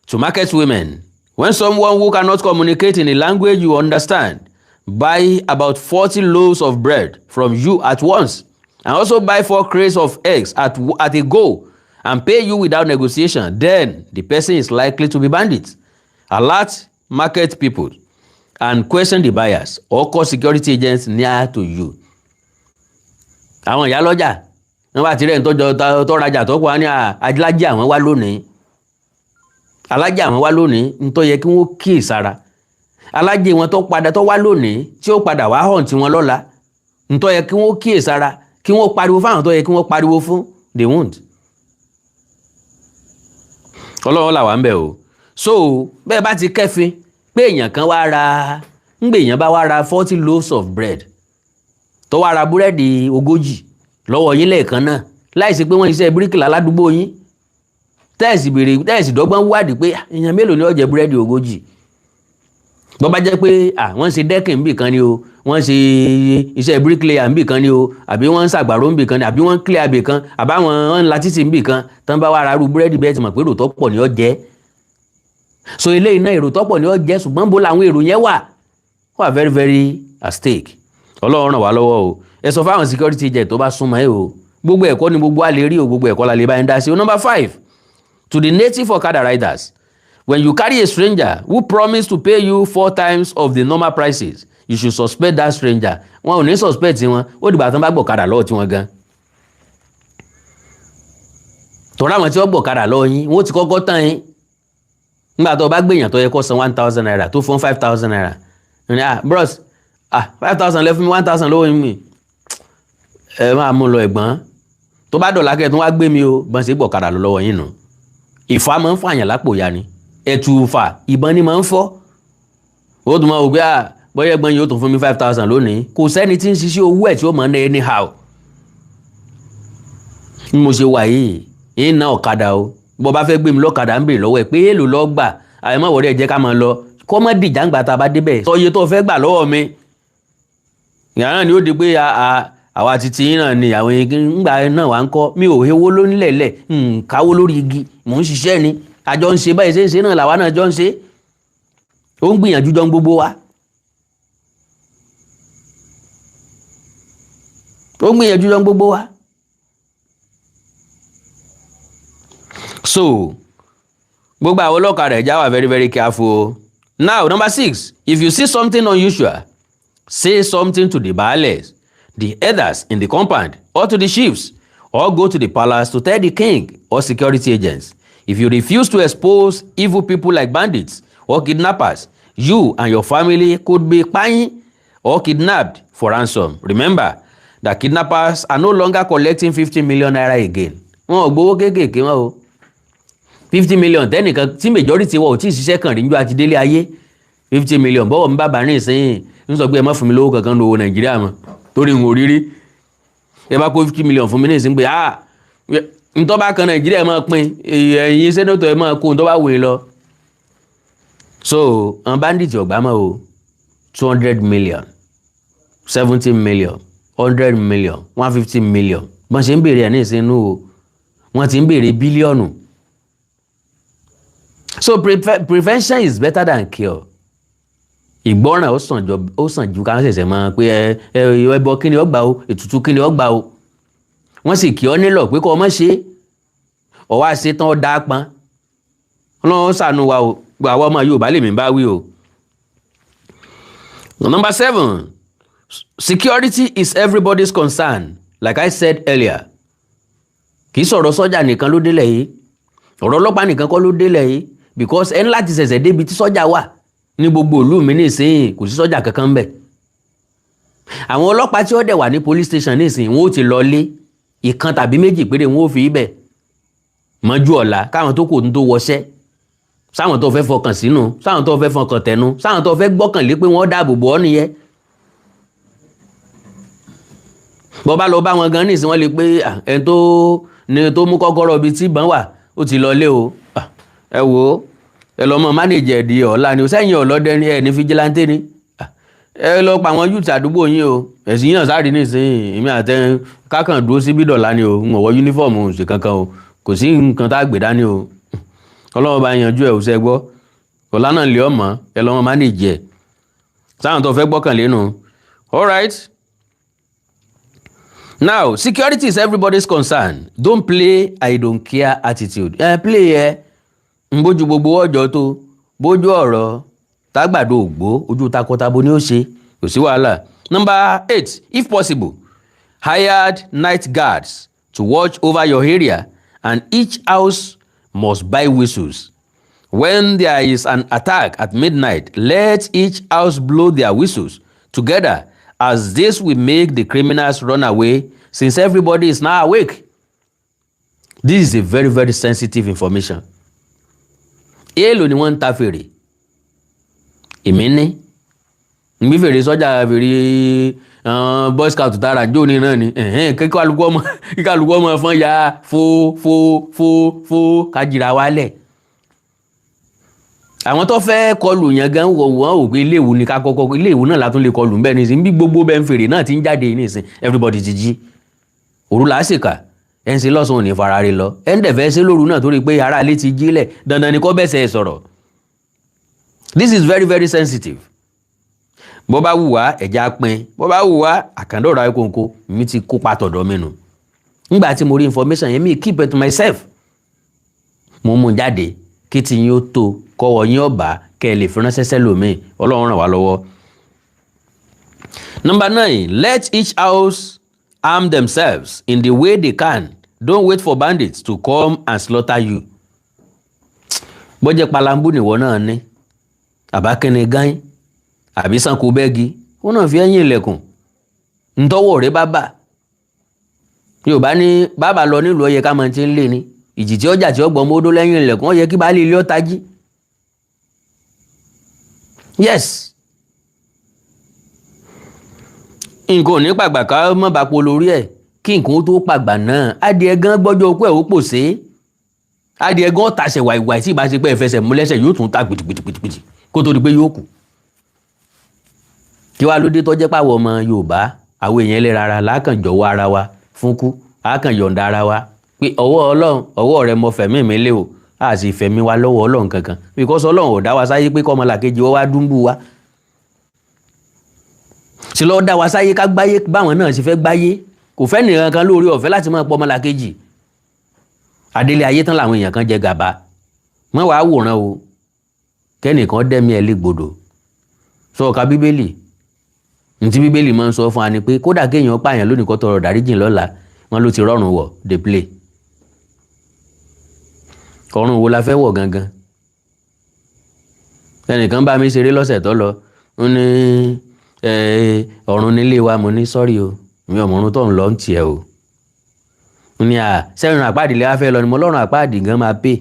to market women. When someone who cannot communicate in a language you understand buy about 40 loaves of bread from you at once and also buy four crates of eggs at a go and pay you without negotiation, then the person is likely to be bandit. Alert market people and question the buyers or call security agents near to you. Àwọn ìyá lọ́jà, wọ́n bá ti rẹ̀ ń tọ́jọ́ tọ́rajà tó pọ̀, á ní alájẹ àwọn wá lónìí, alájẹ àwọn wá lónìí. Ń tó yẹ kí wọ́n kíyè sára alájẹ wọn tó padà tó wá lónìí, tí ó padà wá hàn tí wọn lọ́la, ń tó yẹ kí wọ́n kíyè sára, kí wọ́n pariwo fáwọn tó yẹ kí wọ́n pariwo fún, they won't. Ọlọ́run là wà ń bẹ̀ o. So bẹ́ẹ̀ bá ti kẹ́fin pé èèyàn kan wá ra, ńgbè èèyàn bá wá ra 40 loaves of bread, tó wá ra búrẹ́dì 40 lọ́wọ́ yín lẹ́ẹ̀kan náà, láìsí pé wọ́n ṣiṣẹ́ bíríkìlà ládùúgbò yín, tẹ́ẹ̀sì béèrè, tẹ́ẹ̀sì dọ́gbọ́n wádìí pé èèyàn mélòó ni ó jẹ búrẹ́dì 40. Bọ́ bá jẹ́ pé wọ́n ṣe decking níbì kan ni o, wọ́n ṣe iṣẹ́ bricklayer níbì kan ni o, àbí wọ́n ń ṣàgbàrò níbì kan ni, àbí wọ́n ń clear ibì kan, àbáwọn ń la títì níbì kan, tán bá wá ra irú búrẹ́dì bẹ́ẹ̀, ti mọ̀ pé èrò tó pọ̀ ni ó jẹ́. So eléyìí náà, èrò tó pọ̀ ni ó jẹ́, ṣùgbọ́n bó làwọn èrò yẹn wà wà very very at stake. Ọlọ́run ràn wá lọ́wọ́ o. Ẹ sọ fáwọn security agent tó bá súnmọ́ ẹ o. Gbogbo ẹ̀kọ́ ni gbogbo wa lè rí o, gbogbo ẹ̀kọ́ la lè bá yín dá sí o. Number five, to the native Okada riders. When you carry a stranger who promise to pay you four times of the normal prices, you should suspect that stranger. Wọn ò ní suspect wọn, ó dìgbà tán bá gbọ̀kadà lọ́wọ́ tiwọn gan. Tọ́ra àwọn tí wọ́n gbọ̀kadà lọ́wọ́ yín, wọ́n ti kọ́kọ́ tán yín. Nígbà tó o bá gbèyàn tó yẹ kó san ₦1,000, tó fún ₦5,000, ní, "Ah bros, ah, 5,000 lẹ fún mi, 1,000 lọ́wọ́ mi, ẹ máa mú lọ ẹ̀gbọ́n. Tó bá dọ̀là kẹ́ ẹ̀ tó wá gbé mi o." Bọ́n ṣe gbọ̀kadà lọ lọ́wọ́ yín nù. Ìfà máa ń fàyàn lápò ya ni, ẹ̀tùfà ìbọn ni máa ń fọ́. Ó tún máa wò pé, à bóyá ẹ̀gbọ́n yìí ó tún fún mi 5,000 lónìí. Kò sẹ́ni tí ń ṣiṣẹ́ owó ẹ̀ tí ó mọ̀ ní anyhow. Bí mo ṣe wà yìí, ń ná ọ̀kadà o. Bó bá fẹ́ gbé mi lọ́kadà, ń bèrè lọ́wọ́ ẹ̀ pé èèlò lọ́ọ́ gbà. Àyẹ̀mọ́ wọlé, ẹ̀ jẹ́ ká máa lọ, kó mọ́ dìjà ńgbà tá a bá débẹ̀. Sọ iye tó fẹ́ gbà lọ́wọ́ mi. Ìyá náà ni ó di pé àwa titi yín náà ni àwọn ńgbà náà wà ń kọ́. Mi ò hewó lónílẹ̀lẹ̀, ń káwó lórí igi, mò ń ṣiṣẹ́ ni. Àjọ ń ṣe báyìí, ṣe ń ṣe náà làwa náà jọ ń ṣe. Ó ń gbìyànjú jọ ń gbogbo wa, ó ń gbìyànjú jọ ń gbogbo wa. So gbogbo àwọn ọlọ́kadà, ẹ̀já wà very very careful o. Now, number six, if you see something unusual, say something to the baales, the elders in the compound, or to the chiefs. or go to the palace to tell the king or security agents. If you refuse to expose evil people like bandits or kidnappers, you and your family could be kpain or kidnapped for ransom. Remember that kidnappers are no longer collecting ₦50 million again. Wọn ò gbowó kéékèèké wọn o. 50 million tẹ́nìkan tí majority wọn ò tí ì ṣiṣẹ́ kàn rí níjọ́ àti délé ayé. 50 million bọ́wọ̀ mi bàbá rìn sẹ́yìn ń sọ pé ẹ má fún mi lówó kankan lówó Nàìjíríà mọ́ torí n ò rírí. Ẹ bá kó 50 million fún mi ní ìsìn pé, ah, ntọ́ bá kan Nàìjíríà, ẹ máa pín, ẹ̀yin senator, ẹ máa kó ntọ́ bá wù yín lọ. So àwọn bandits ọ̀gbá mọ́ o. 200 million, 70 million, 100 million, 150 million, bọ́n ṣe ń béèrè ẹ̀ ní ìsinú o, wọ́n ti ń béèrè bílíọ̀nù. So prevention is better than cure. Ìgbọ́ràn ó sàn ju ká ṣẹ̀ṣẹ̀ máa pé ẹ ẹ ẹbọ kí ni ó gbà o, ètùtù kí ni ó gbà o. Wọ́n sì kí ọ nílọ̀ pé kó o má ṣe é, ọwọ́ àṣetán ó dáa pọn. Ọlọ́run ṣàánú wa o. Gbọ́ àwọn ọmọ Yorùbá lèmi bá wí o. Number seven, security is everybody's concern. Like I said earlier, kì í sọ̀rọ̀ sọ́jà nìkan ló délẹ̀ yìí, ọ̀rọ̀ ọlọ́pàá nìkan kọ́ ló délẹ̀ yìí, because ẹni láti ṣẹ̀ṣẹ̀ débi tí sọ́jà wà ní gbogbo ìlú mi nísìnyí, kò sí sọ́jà kankan ńbẹ̀. Àwọn ọlọ́pàá tí ó dẹ̀ wà ní police station nísìnyí, wọn ó ti lọ lé, ìkan tàbí méjì péré wọn ó fi ibẹ̀ mọ́jú ọ̀la káwọn tó kù tó wọṣẹ́. Sáwọn tó fẹ́ fọkàn sínú, sáwọn tó fẹ́ fọkàn tẹnu, sáwọn tó fẹ́ gbọ́kànlé pé wọ́n dáàbò bò ọ́ nìyẹn. Bọ́ bá lọ bá wọn gan nísìnyí, wọ́n lè pé ẹni tó ní tó mú kọ́kọ́rọ́ ibi tí ìbọn wà, ó ti lọ lé o. Ẹ wò ó, ẹ lọ mọ manage ẹ̀ di ọ̀la ni o. Sẹ́yìn ọ̀lọ́dẹ ni ẹ ní vigilante ni, ẹ lọ pa àwọn youth àdúgbò yín o. Ẹ̀sìn yín náà sáré nísìnyí, èmi àtẹ kákan dúró síbí dọ̀la ni o. Ń wọ uniform ṣe kankan o, kò sí nǹkan tá a gbé dání o. Ọlọ́run bá yanjú ẹ̀, ò ṣe gbọ́ ọ̀la náà lè ọmọ ẹ lọ́mọ manage ẹ̀ sáwọn tó fẹ́ gbọ́kànlé nu. All right. Now, security is everybody's concern. Don't play "I don't care" attitude. Ẹ play ẹ ń bójú gbogbo ọjọ́ tó bójú ọ̀rọ̀ tágbàdo ògbó ojú takọtabo ni ó ṣe, kò sí wàhálà. Number eight, if possible, hired night guards to watch over your area, and each house must buy whistles. When there is an attack at midnight, let each house blow their whistles together, as this will make the criminals run away since everybody is now awake. This is a very, very sensitive information. Èèlò ni wọ́n ń ta fèrè? Èmi ní nbí fèrè sọ́jà, fèrè boy scout tààrà jóni náà ni. Kíkálukú ọmọ fọ́n ya fo fo fo fo kájìrà wálẹ̀. Àwọn tó fẹ́ kọlù yẹn gan wọ̀ wọ́n ò pé iléèwò ni ká kọ́kọ́, iléèwò náà látún lè kọlù ńbẹ́ nísìnyí. Bí gbogbo bẹ́ẹ̀ ń fèrè náà ti ń jáde nísìnyí, everybody ti jí. Òru làásìkà ẹ̀ ń ṣe lọ́sàn-án ò ní fara rí lọ, ẹ̀ ń dẹ̀ fẹ́ ṣe lóru náà torí pé ará ilé ti jílẹ̀, dandan ni kò bẹ́sẹ̀ sọ̀rọ̀. This is very, very sensitive. Bó bá wù wá, ẹ̀já pin. Bó bá wù wá, àkàndọ̀rọ̀ ayékòǹkò mi ti kópa tọ̀dọ̀ mi nù. Nígbà tí mo rí information yẹn, mi keep it to myself, mo mú un jáde kí tí yín ó tó kọ́wọ́ yín ọ̀bà kẹ́ ẹ lè fi ránṣẹ́ sẹ́lòmíì. Ọlọ́run ràn wá lọ́wọ́. Number nine, let each house arm themselves in the way they can. Don't wait for bandits to come and slaughter you. Bọ́jẹ́ palambu nìwọ náà ní àbákẹ́ni gán àbí sanko bẹ́ẹ̀gì, wọn náà fi ẹ̀yìn ilẹ̀kùn ntọ́wọ́ rẹ bá bà. Yorùbá ní bàbá lọ nílùú, ọyẹ ká máa ti ń lé ni ìjì tí ọjà tí ó gbọ́n mọ́dó lẹ́yìn ilẹ̀kùn, ó yẹ kí baálé ilé ọ̀tá jí. Yes, nǹkan ò ní pàgbà ká mọ́ bá po lórí ẹ̀. Kí nǹkan ó tó pàgbà náà, adìẹ gan gbọ́jọ́ okú ẹ̀ ó pòṣé. Adìẹ gan tàṣẹ wàìwàì tí ìbá ṣe pé ẹ̀fẹsẹ̀ mú lẹ́sẹ̀, yóò tún ta gbìtìgbìtìgbìtì kó tó di pé yóò kù. Kí wàá ló dé tó jẹ́ pàwọ̀ ọmọ Yorùbá, àwọn èèyàn ẹlẹ́ra ara lákàn jọ̀wọ́ ara wa fún kú, àákàn yọ̀ǹda ara wa pé ọwọ́ Ọlọ́run, ọwọ́ rẹ mo fẹ̀mí mi lé o. A sì fẹ̀mí wa lọ́wọ́ Ọlọ́run kankan, because Ọlọ́run ò dá wa sáyé pé kọ́mọlàkejì wọ́n wá dúnbù wa sí lọ́ọ́ dá wa sáyé ká gbáyé báwọn náà sì fẹ́ gbáyé. Kò fẹ́ nìkan kan lórí ọ̀fẹ́ láti máa pọ̀ ọmọlàkejì. Adélé ayé tán làwọn èèyàn kan jẹ gàba mọ́ wàá wòran o, kẹ́nìkan dẹ́mi ẹ̀ légbodò. Sọ ka Bíbélì, ntí Bíbélì máa ń sọ fún wa ni pé kódà kéèyàn pààyàn lónìí kó tọrọ dáríjìn lọ́la. Wọ́n ló ti rọrùn wọ̀ dey play. Ọ̀run wo la fẹ́ wọ̀ gangan? Ẹnìkan bá mi ṣeré lọ́sẹ̀ tó lọ, ó ní ọ̀run nílé wa. Mo ní sorry o, mi ò mọ̀run tó ń lọ ń tiẹ̀ o. Ó ní à sẹ́yìn àpáàdì lè wá fẹ́ lọ ni. Mo lọ́run àpáàdì gan máa pè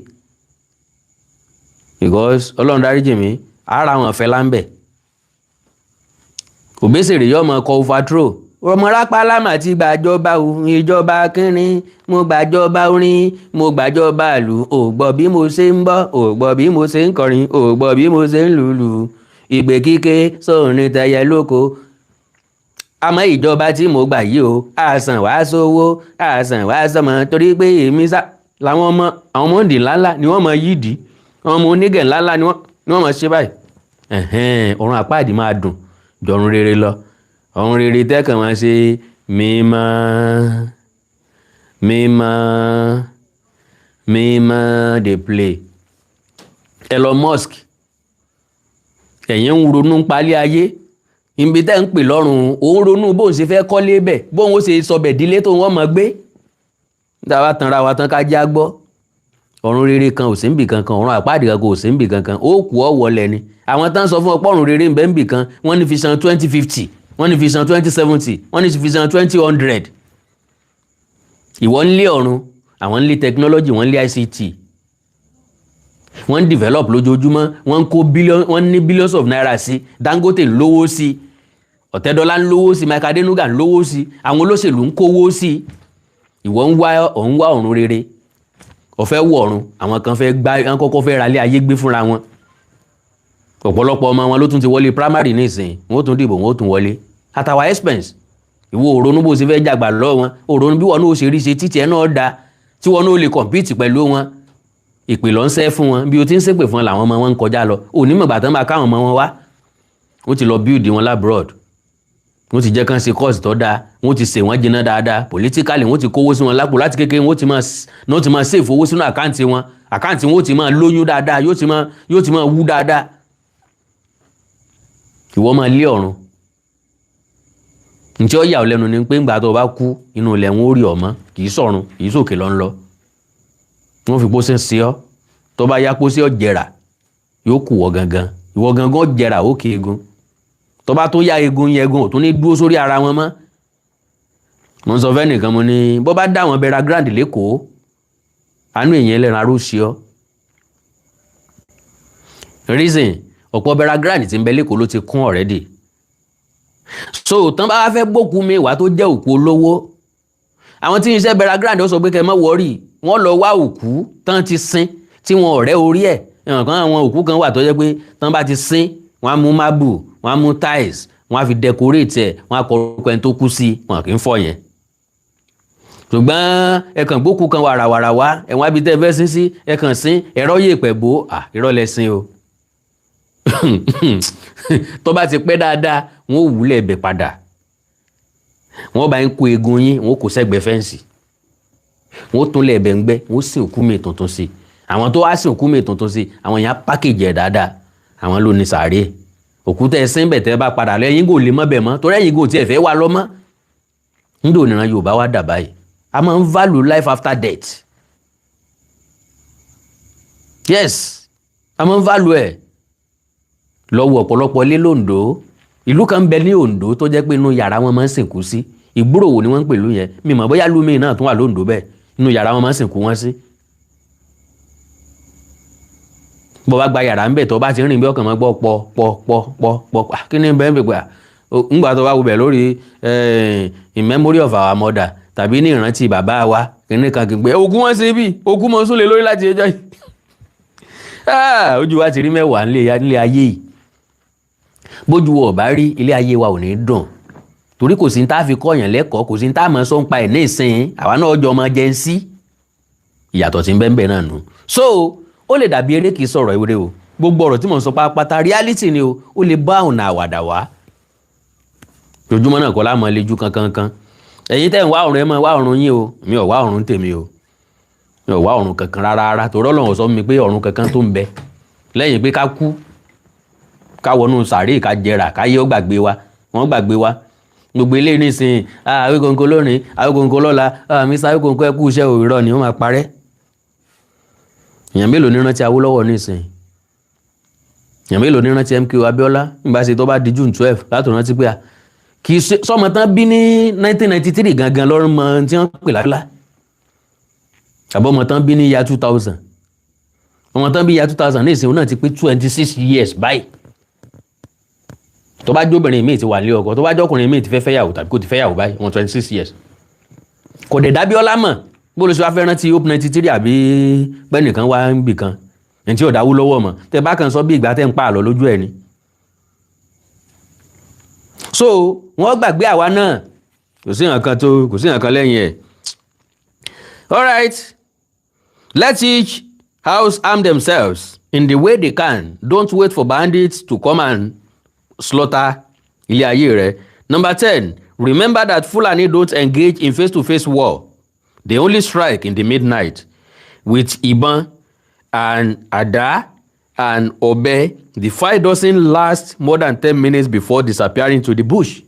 because Ọlọ́run dáríjì mí, ara àwọn ọ̀fẹ́ láńbẹ̀. Òbésèrè yóò mọ kọ overthrow ọmọ rápálá mà ti gbàjọba o. Ìjọba kínní? Mo gbàjọba orin, mo gbàjọba ìlú. Ò gbọ́ bí mo ṣe ń bọ́, ò gbọ́ bí mo ṣe ń kọrin, ò gbọ́ bí mo ṣe ń lùlù ìgbè kíké sóòrin tẹyẹ lóko. Àmọ́ ìjọba tí mo gbà yìí o, àsàn wàá sówó, àsàn wàá sọmọ, torí pé èmi sá làwọn ọmọ, àwọn ọmọ òǹdè ńláńlá ni wọ́n mọ yídìí, àwọn ọmọ onígẹ̀ ńláńlá ni wọ́n mọ ṣe báyìí. Ọ̀run àpáàdì máa dùn jọ̀run rere lọ. Ọ̀run rere tẹ́kàn máa ṣe mímọ́ mímọ́ mímọ́ dey play. Elon Musk, ẹ̀yin ń ronú palẹ̀ ayé ibi tẹ́ ń pè lọ́rùn, òun ronú bóun ṣe fẹ́ kọ́lé bẹ̀, bóun ó ṣe sọbẹ̀ dílé tó wọ́n mọ̀ gbé. Níta wá tanra wa tán, ká já gbọ́, ọ̀run rere kan ò sí níbì kankan, ọ̀run àpáàdì kankan ò sí níbì kankan. Ó kú ọ̀ wọlé ni. Àwọn tán sọ fún ọ pọ̀run rere ń bẹ níbì kan, wọ́n ní vision 2050, wọ́n ní vision 2070, wọ́n ní vision 2000. Ìwọ ń lé ọ̀run, àwọn ń lé technology, wọ́n ń lé ICT, wọ́n ń develop lójoojúmọ́, wọ́n ń kó billion, wọ́n ní billions of naira sí. Dangote ń lówó sí, Ọ̀tẹ́dọ́lá ń lówó sí, Mike Adenuga ń lówó sí, àwọn olóṣèlú ń kówó sí. Ìwọ ń wá, ò ń wá ọ̀run rere, ó fẹ́ wọ̀ ọ̀run. Àwọn kan fẹ́ gbá, wọn kọ́kọ́ fẹ́ ralé ayé gbé fúnra wọn. Ọ̀pọ̀lọpọ̀ ọmọ wọn ló tún ti wọlé primary nísìnyí, wọn ó tún dìbò, wọn ó tún wọlé at our expense. Ìwọ ò ronú bó ṣe fẹ́ jàgbà lọ́wọ́ wọn, ò ronú bí wọn náà ó ṣe rí ṣe títí ẹ náà da tí wọn náà lè compete pẹ̀lú wọn. Ìpè ló ń ṣẹ́ fún wọn. Bí o ti ń ṣépè fún wọn làwọn ọmọ wọn ń kọjá lọ. Onímọ̀ ìgbà tán máa káwọn ọmọ wọn wá, wọ́n ti lọ build wọn l'abroad, wọ́n ti jẹ́ kán ṣe course tó dáa, wọ́n ti sè wọ́n jiná dáadáa politically, wọ́n ti kówó sí wọn lápò láti kékeré, wọ́n ti máa save owó sínú account wọn. Account wọn ó ti máa lóyún dáadáa, yóò ti máa wú dáadáa. Ìwọ máa lé ọ̀run. Ntí ó yà ọ́ lẹ́nu ni pé ńgbà tó o bá kú, inú ilẹ̀ wọn ó rí ọ mọ́. Kì í sọ̀run, kì í sòkè lọ́ ń lọ. Wọ́n fi pósí sí ọ, tó bá yá, pósí ọ jẹrà, yóò kù wọ́ gangan. Ìwọ gangan jẹrà, ó kì í egun. Tó bá tó yá, egun yẹn egun ò tún ní dúró sórí ara wọn mọ́. Mo ń sọ fẹ́ nìkan, mo ní bó bá dá àwọn burial ground lẹ́kọ̀ọ́, àánú èèyàn ẹlẹ́ran aró sí ọ. Reason, ọ̀pọ̀ burial ground tí ń bẹ lẹ́kọ̀ọ́ ló ti kún already. So tán bá wá fẹ́ gbókú mi wá tó jẹ́ òkú olówó, àwọn tí ń iṣẹ́ burial ground ó sọ pé kẹ́ ẹ má worry, wọ́n lọ wá òkú tán ti sin tí wọn ọ̀rẹ́ orí ẹ̀. Ẹ̀wọ̀n kan, àwọn òkú kan wà tó jẹ́ pé tán bá ti sin, wọ́n á mú marble, wọ́n á mú tiles, wọ́n á fi decorate ẹ̀, wọ́n á kọ orúkọ ẹni tó kú sí, wọn kì í fọ̀ yẹn. Ṣùgbọ́n ẹ kàn gbókú kan wàràwàrà wá, ẹ̀wọ̀n abi tẹ́ ẹ fẹ́ sin sí, ẹ kàn sin ẹ̀rọ yèèpẹ̀ bò à, irọ́ lẹ sin o. Tó bá ti pẹ́ dáadáa, wọ́n ò wúlẹ̀ ẹ̀bẹ̀ padà, wọ́n bá ń kó eegun yín, wọ́n kó sẹ́gbẹ̀ẹ́ fence, wọ́n tún lẹ̀ ẹ̀bẹ̀ ń gbẹ́, wọ́n sin òkú mi tuntun sí. Àwọn tó wá sin òkú mi tuntun sí, àwọn yẹn á pákéjì ẹ̀ dáadáa, àwọn ló ní sàárè. Òkú tẹ́ ẹ sín bẹ̀, tẹ́ ẹ bá padà lọ, ẹ̀yin kò lè mọ́ bẹ̀ mọ́, torí ẹ̀yin kò tiẹ̀ fẹ́ wá lọ mọ́. Níjẹ́ òníran Yorùbá wá dà báyìí? A máa ń value life after death. Yes, a máa ń value ẹ̀. Lọ́wọ́ ọ̀pọ̀lọpọ̀ ilé lóńdó, ìlú kan ń bẹ ní Oǹdó tó jẹ́ pé inú yàrá wọn máa ń sìnkú sí. Ìgbúròwò ni wọ́n ń pèlú yẹn. Mi mọ̀ bóyá lúmi náà tún wà lóńdó bẹ́ẹ̀. Inú yàrá wọn máa ń sìnkú wọn sí. Bó bá gba yàrá ń bẹ̀, tó bá ti rìn bí ọkàn máa gbọ́ pọ̀ pọ̀ pọ̀ pọ̀ pọ̀. Kí ni bẹ́ẹ̀ bẹ́ẹ̀ pẹ́ ńgbà tó bá wù bẹ̀ lórí in memory of our mother tàbí ní ìrántí bàbá wa kìnìún kan, kì í pé òkú wọn ṣe bí òkú mọ súnlẹ̀ lórí láti ẹjọ́ yìí. Ojú wa ti rí mẹ́wàá nílé ayé yìí. Bójú wa ò bá rí, ilé ayé wa ò ní dùn, torí kò sí ní tá a fi kọ́yàn lẹ́kọ̀ọ́, kò sí ní tá a mọ̀ sọ ń pa ẹ̀ ní ìsìn. Àwa náà jọ ọmọ jẹ́ ń sí ìyàtọ̀ tí ń bẹ́ẹ̀ bẹ́ẹ̀ náà nù. So ó lè dàbí eré, kìí sọ̀rọ̀ eré o. Gbogbo ọ̀rọ̀ tí mò ń sọ pátápátá, reality ni o. Ó lè bá ọ̀nà àwàdà wá. Ojoojúmọ́ náà kọ́ láàmú lejú kankankan. Ẹ̀yin tẹ́ ń wá ọ̀run, ẹ máa wá ọ̀run yín o. Mi ò wá ọ̀run tèmi o, mi ò wá ọ̀run kankan rárá rárá, torí Ọlọ́run sọ fún mi pé ọ̀run kankan tó ń bẹ lẹ́yìn pé ká kú, ká wọnú sàréè, ká jẹrà, ká yé ó gbàgbé wa, wọ́n gbàgbé wa. Gbogbo ilé nísìnyí, Awíkonko lónìí, Awíkonko lọ́la, Mr Awíkonko, ẹ kú iṣẹ́ òwúrọ̀ ni wọ́n máa parẹ́. Èèyàn mélòó ní rántí Awólọ́wọ̀ nísìnyí? Èèyàn mélòó ní rántí MKO Abiola? Nígbà tí tó bá di June 12 láti rántí pé a kì í ṣe sọmọ tán bí ní 1993 gangan lọ́rùn mọ tí wọ́n pè lábílà, àbọ̀mọ̀ tán bí ní year 2000. Ọmọ tán bí year 2000 ní ìsìn náà ti pé 26 years báyìí. Tó bá jóbìnrin míì ti wà ní ọkọ, tó bá jọkùnrin míì ti fẹ́ fẹ́yàwó tàbí kò ti fẹ́yàwó báyìí, wọn 26 years kò dẹ̀ dábíọ́lá mọ̀. Bó ló ṣe wá fẹ́ rántí Hope 93 àbí pẹ́nìkan wá ń bì kan ẹni tí ò dáwó lọ́wọ́ mọ̀? Tẹ bá kàn sọ bí ìgbà tẹ́ ń pa àlọ́ lójú ẹ̀ ni. So wọ́n gbàgbé àwa náà, kò sí nǹkan tó, kò sí nǹkan lẹ́yìn ẹ̀. Alright, let each house arm themselves in the way they can. Don't wait for bandits to come and slaughter ilé ayé rẹ. Number 10, remember that Fulani don't engage in face-to-face war. They only strike in the midnight with ìbọn and àdá and ọ̀bẹ. The fight doesn't last more than 10 minutes before disappearing to the bush.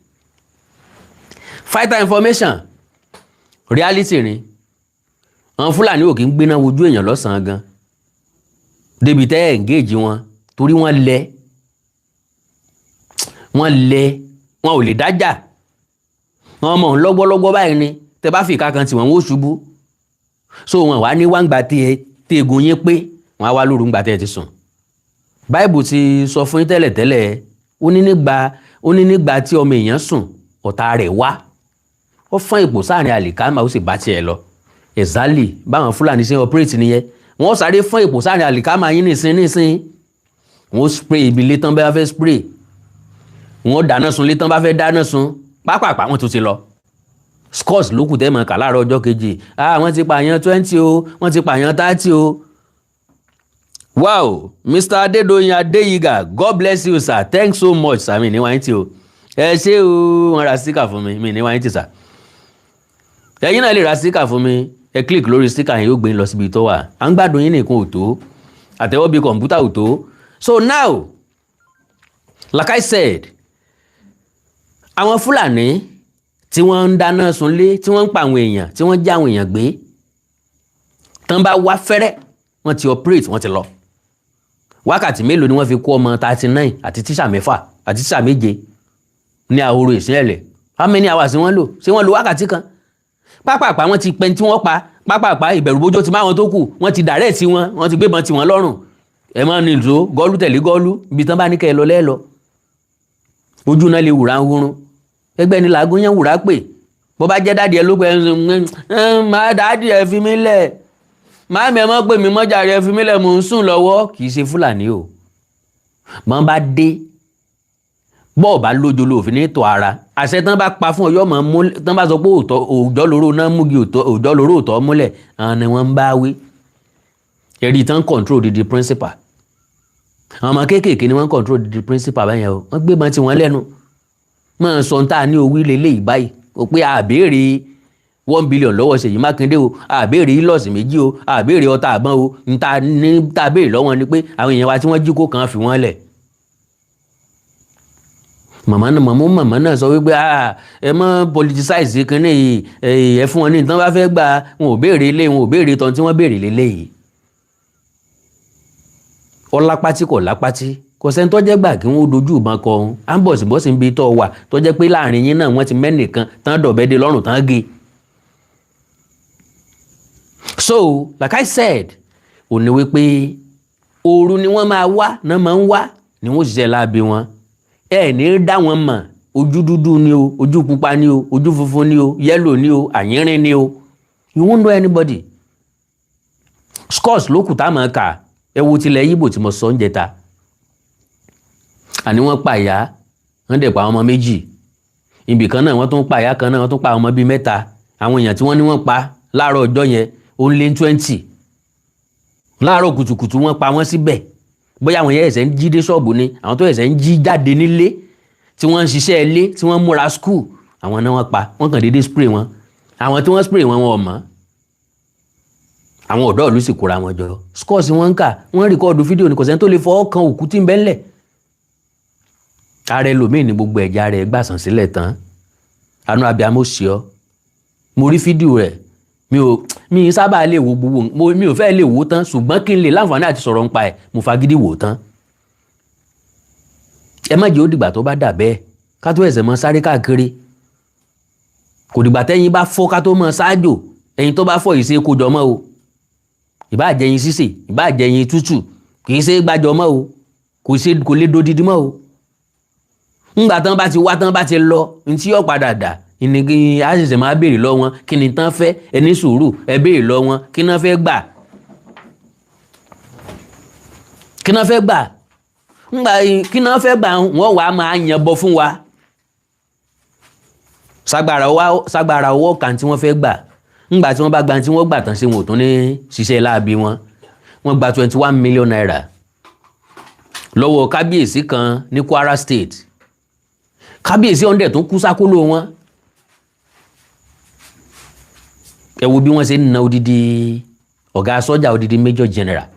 Fighter information, reality ni. Àwọn Fúlàní ò kí ń gbéná wojú èèyàn lọ́sàn-án gan débi tẹ́ engage wọn, torí wọ́n lẹ, wọ́n lẹ, wọn ò lè dájà. Wọn mọ̀ ń lọ́gbọ́lọ́gbọ́ báyìí ni. Tẹ́ bá fi ìka kan tí wọ́n, ó ṣubú. So wọn wà ní wàǹgbà tí ẹ tí egun yín pé wọn á wá lóru ńgbà tẹ́ ẹ ti sùn. Báìbù ti sọ fún yín tẹ́lẹ̀tẹ́lẹ̀, ó ní nígbà tí ọmọ èèyàn sùn, ọ̀tá rẹ̀ wá, ó fọ́n ipò sáàrin àlìkámà, ó sì bá tiẹ̀ lọ. Exactly báwọn Fúlàní ṣe ń operate nìyẹn. Wọ́n sáré fọ́n ipò sáàrin àlìkámà yín nísìn nísìn, wọ́n spray ibi ilé tán bá fẹ́ spray, wọ́n dáná sun ilé tán bá fẹ́ dáná sun. Pápápá, wọ́n tún ti lọ. Scores ló kù tẹ́ mọ̀ ká láàárọ̀ ọjọ́ kejì. Ah, wọ́n ti pààyàn 20 o, wọ́n ti pààyàn 30 o. Wow, Mr Adedoyin Adeyiga, God bless you, sir. Thanks so much, sir. Mi ní wáyé tí o, ẹ ṣé o. Wọ́n ra sticker fún mi. Mi ní wáyé tí, sir. Ẹ̀yin náà lè ra sticker fún mi. Ẹ click lórí sticker yẹn, yóò gbé yín lọ síbi tó wà. À ń gbádùn yín nìkan ò tó, àtẹ̀wọ́ bíi kọ̀ǹpútà ò tó. So now, like I said, àwọn Fúlàní tí wọ́n ń dáná sunlé, tí wọ́n ń pa àwọn èèyàn, tí wọ́n já àwọn èèyàn gbé tán, bá wá fẹ́rẹ́, wọ́n ti operate, wọ́n ti lọ. Wákàtí mélòó ni wọ́n fi kó ọmọ 39 àti tíṣà mẹ́fà àti tíṣà méje ní Ahoro Ìsínyẹ̀lẹ̀? How many hours wọ́n lò? Ṣé wọ́n lo wákàtí kan? Pápápá, wọ́n ti pẹ́ tí wọ́n pa. Pápápá, ìbẹ̀rùbojo ti máwọn tó kù, wọ́n ti dàrẹ́ sí wọn, wọ́n ti gbébọn tí wọ́n lọ́rùn. Ẹ máa ní ìlú gọ́ọ̀lù tẹ̀lé gọ́ọ̀lù, ibi tán bá ní kẹ́ ẹ lọ lẹ́ẹ̀lọ. Ojú náà lè wùrà ń hurun, ẹgbẹ́ ni làágùn yẹn wùrà pè. Bó bá jẹ́ daddy ẹ ló pẹ́ ẹ, máa daddy, ẹ fi mí lẹ̀, máàmì, ẹ mọ́ pè mí mọ́jà rẹ, fi mí lẹ̀, mò ń sùn lọ́wọ́. Kì í ṣe Fúlàní o. Mọ́ bá dé, bọ́ọ̀ bá lójo lóòfin ní tọ́ ara àṣẹ tán bá pa fún ọyọ́ mọ́ mú. Tán bá sọ pé òòjọ́ lóró náà múgi, òòjọ́ lóró òótọ́ múlẹ̀, àwọn ni wọ́n ń bá wí. Ẹ̀rí tán control di principal, àwọn ọmọ kéékèèké ni wọ́n control di principal báyẹn o. Wọ́n gbé mọ́ tí wọ́n lẹ́nu máa sọ ní ta ní owó lélẹ́yìí báyìí o, pé àbéèrè 1 billion lọ́wọ́ Ṣèyí Mákindé o, àbéèrè ìlọ́ọ̀sì méjì o, àbéèrè ọta àbọ̀n o. Níta ní tá béèrè lọ́wọ́ ni pé àwọn èèyàn wa tí wọ́n jí kó kàn fi wọ́n lẹ̀. Màmá náà, màmá màmá náà sọ wípé ẹ mọ́ politicize kínní yìí, ẹ fún wọn ní nǹkan bá fẹ́ gbà. Wọn ò béèrè ilé, wọn ò béèrè tán tí wọ́n béèrè lélẹ́yìí. Ọlápátí kò lápátí, kò sẹ́ni tó jẹ́ gbà kí wọ́n dojú ìbọn kọ òun. À ń bọ̀ sí ibi tó wà tó jẹ́ pé láàrin yín náà wọ́n ti mẹ́nìkan tán dọ̀bẹ́dẹ lọ́rùn tán gé. So like I said, ò ní wípé òru ni wọ́n máa wá náà, máa ń wá ni wọ́n ṣiṣẹ́ láabi wọn. Ẹ ní dá wọn mọ̀, ojú dúdú ni o, ojú pupa ni o, ojú funfun ni o, yellow ni o, àyínrín ni o, you won't know anybody. Scores ló kù tá a máa kà. Ẹ wo tilẹ̀ Yíbò tí mo sọ ń jẹta, àní wọ́n pa ìyá, wọ́n dẹ̀ pa àwọn ọmọ méjì. Ibì kan náà, wọ́n tún pa ìyá kan náà, wọ́n tún pa àwọn ọmọ bíi mẹ́ta. Àwọn èèyàn tí wọ́n ní wọ́n pa láàárọ̀ ọjọ́ yẹn, ó ń lé 20. Láàárọ̀ kùtùkùtù wọ́n pa wọ́n síbẹ̀. Bóyá àwọn yẹn ẹ̀sẹ̀ ń jí dé ṣọ́ọ̀bù ni, àwọn tó ẹ̀sẹ̀ ń jí jáde nílé, tí wọ́n ń ṣiṣẹ́ ilé, tí wọ́n múra school, àwọn náà wọ́n pa. Wọ́n kàn déédéé spray wọn. Àwọn tí wọ́n spray wọn, wọn ò mọ̀. Àwọn ọ̀dọ́ ìlú sì kóra wọn jọ. Scores wọn ń kà, wọ́n record fídíò ní. Kò sẹ́ni tó lè fọwọ́ kan òkú tí ń bẹ ńlẹ̀. Ara ẹlòmíì ní gbogbo ẹ̀já rẹ̀ gbàsàn sílẹ̀ tán. Àánú abiyamọ sí ọ. Mo rí fídíò rẹ̀. Mi ò mi sábà lè wo gbogbo, mi ò fẹ́ lè wò tán, ṣùgbọ́n kí n lè láǹfààní àti sọ̀rọ̀ nípa ẹ̀, mo fagídí wò tán. Ẹ má jẹ́ ó dìgbà tó bá dà bẹ́ẹ̀ ká tó ẹ̀sẹ̀ mọ́ sáré káàkiri. Kò dìgbà tẹ́yin bá fọ́ ká tó mọ́ ṣáájò. Ẹyin tó bá fọ́ yìí ṣe é kó jọ mọ́ o. Ìbá jẹyin sísè, ìbá jẹyin tútù, kì í ṣe é gbàjọ mọ́ o. Kò ṣe kò lè dodidi mọ́ o. Ńgbà tán bá ti wá tán bá ti lọ, ntí yóò padà dà ìnìkí, á ṣẹ̀ṣẹ̀ máa béèrè lọ wọn kí ni tán fẹ́. Ẹ ní sùúrù, ẹ béèrè lọ wọn kí náà fẹ́ gbà, kí náà fẹ́ gbà. Ńgbà kí náà fẹ́ gbà, wọ́n wàá máa yànbọ fún wa. Ságbára ọwọ́ kan tí wọ́n fẹ́ gbà. Ńgbà tí wọ́n bá gba tí wọ́n gbà tán, ṣé wọn ò tún ní ṣiṣẹ́ láabi wọn? Wọ́n gba ₦21 million lọ́wọ́ kábíyèsí kan ní Kwara State. Kábíyèsí ọ̀ndẹ̀ tó kú sákóló wọn. Ẹ wo bí wọ́n ṣe ń na odidi ọ̀gá sọ́jà, odidi major general,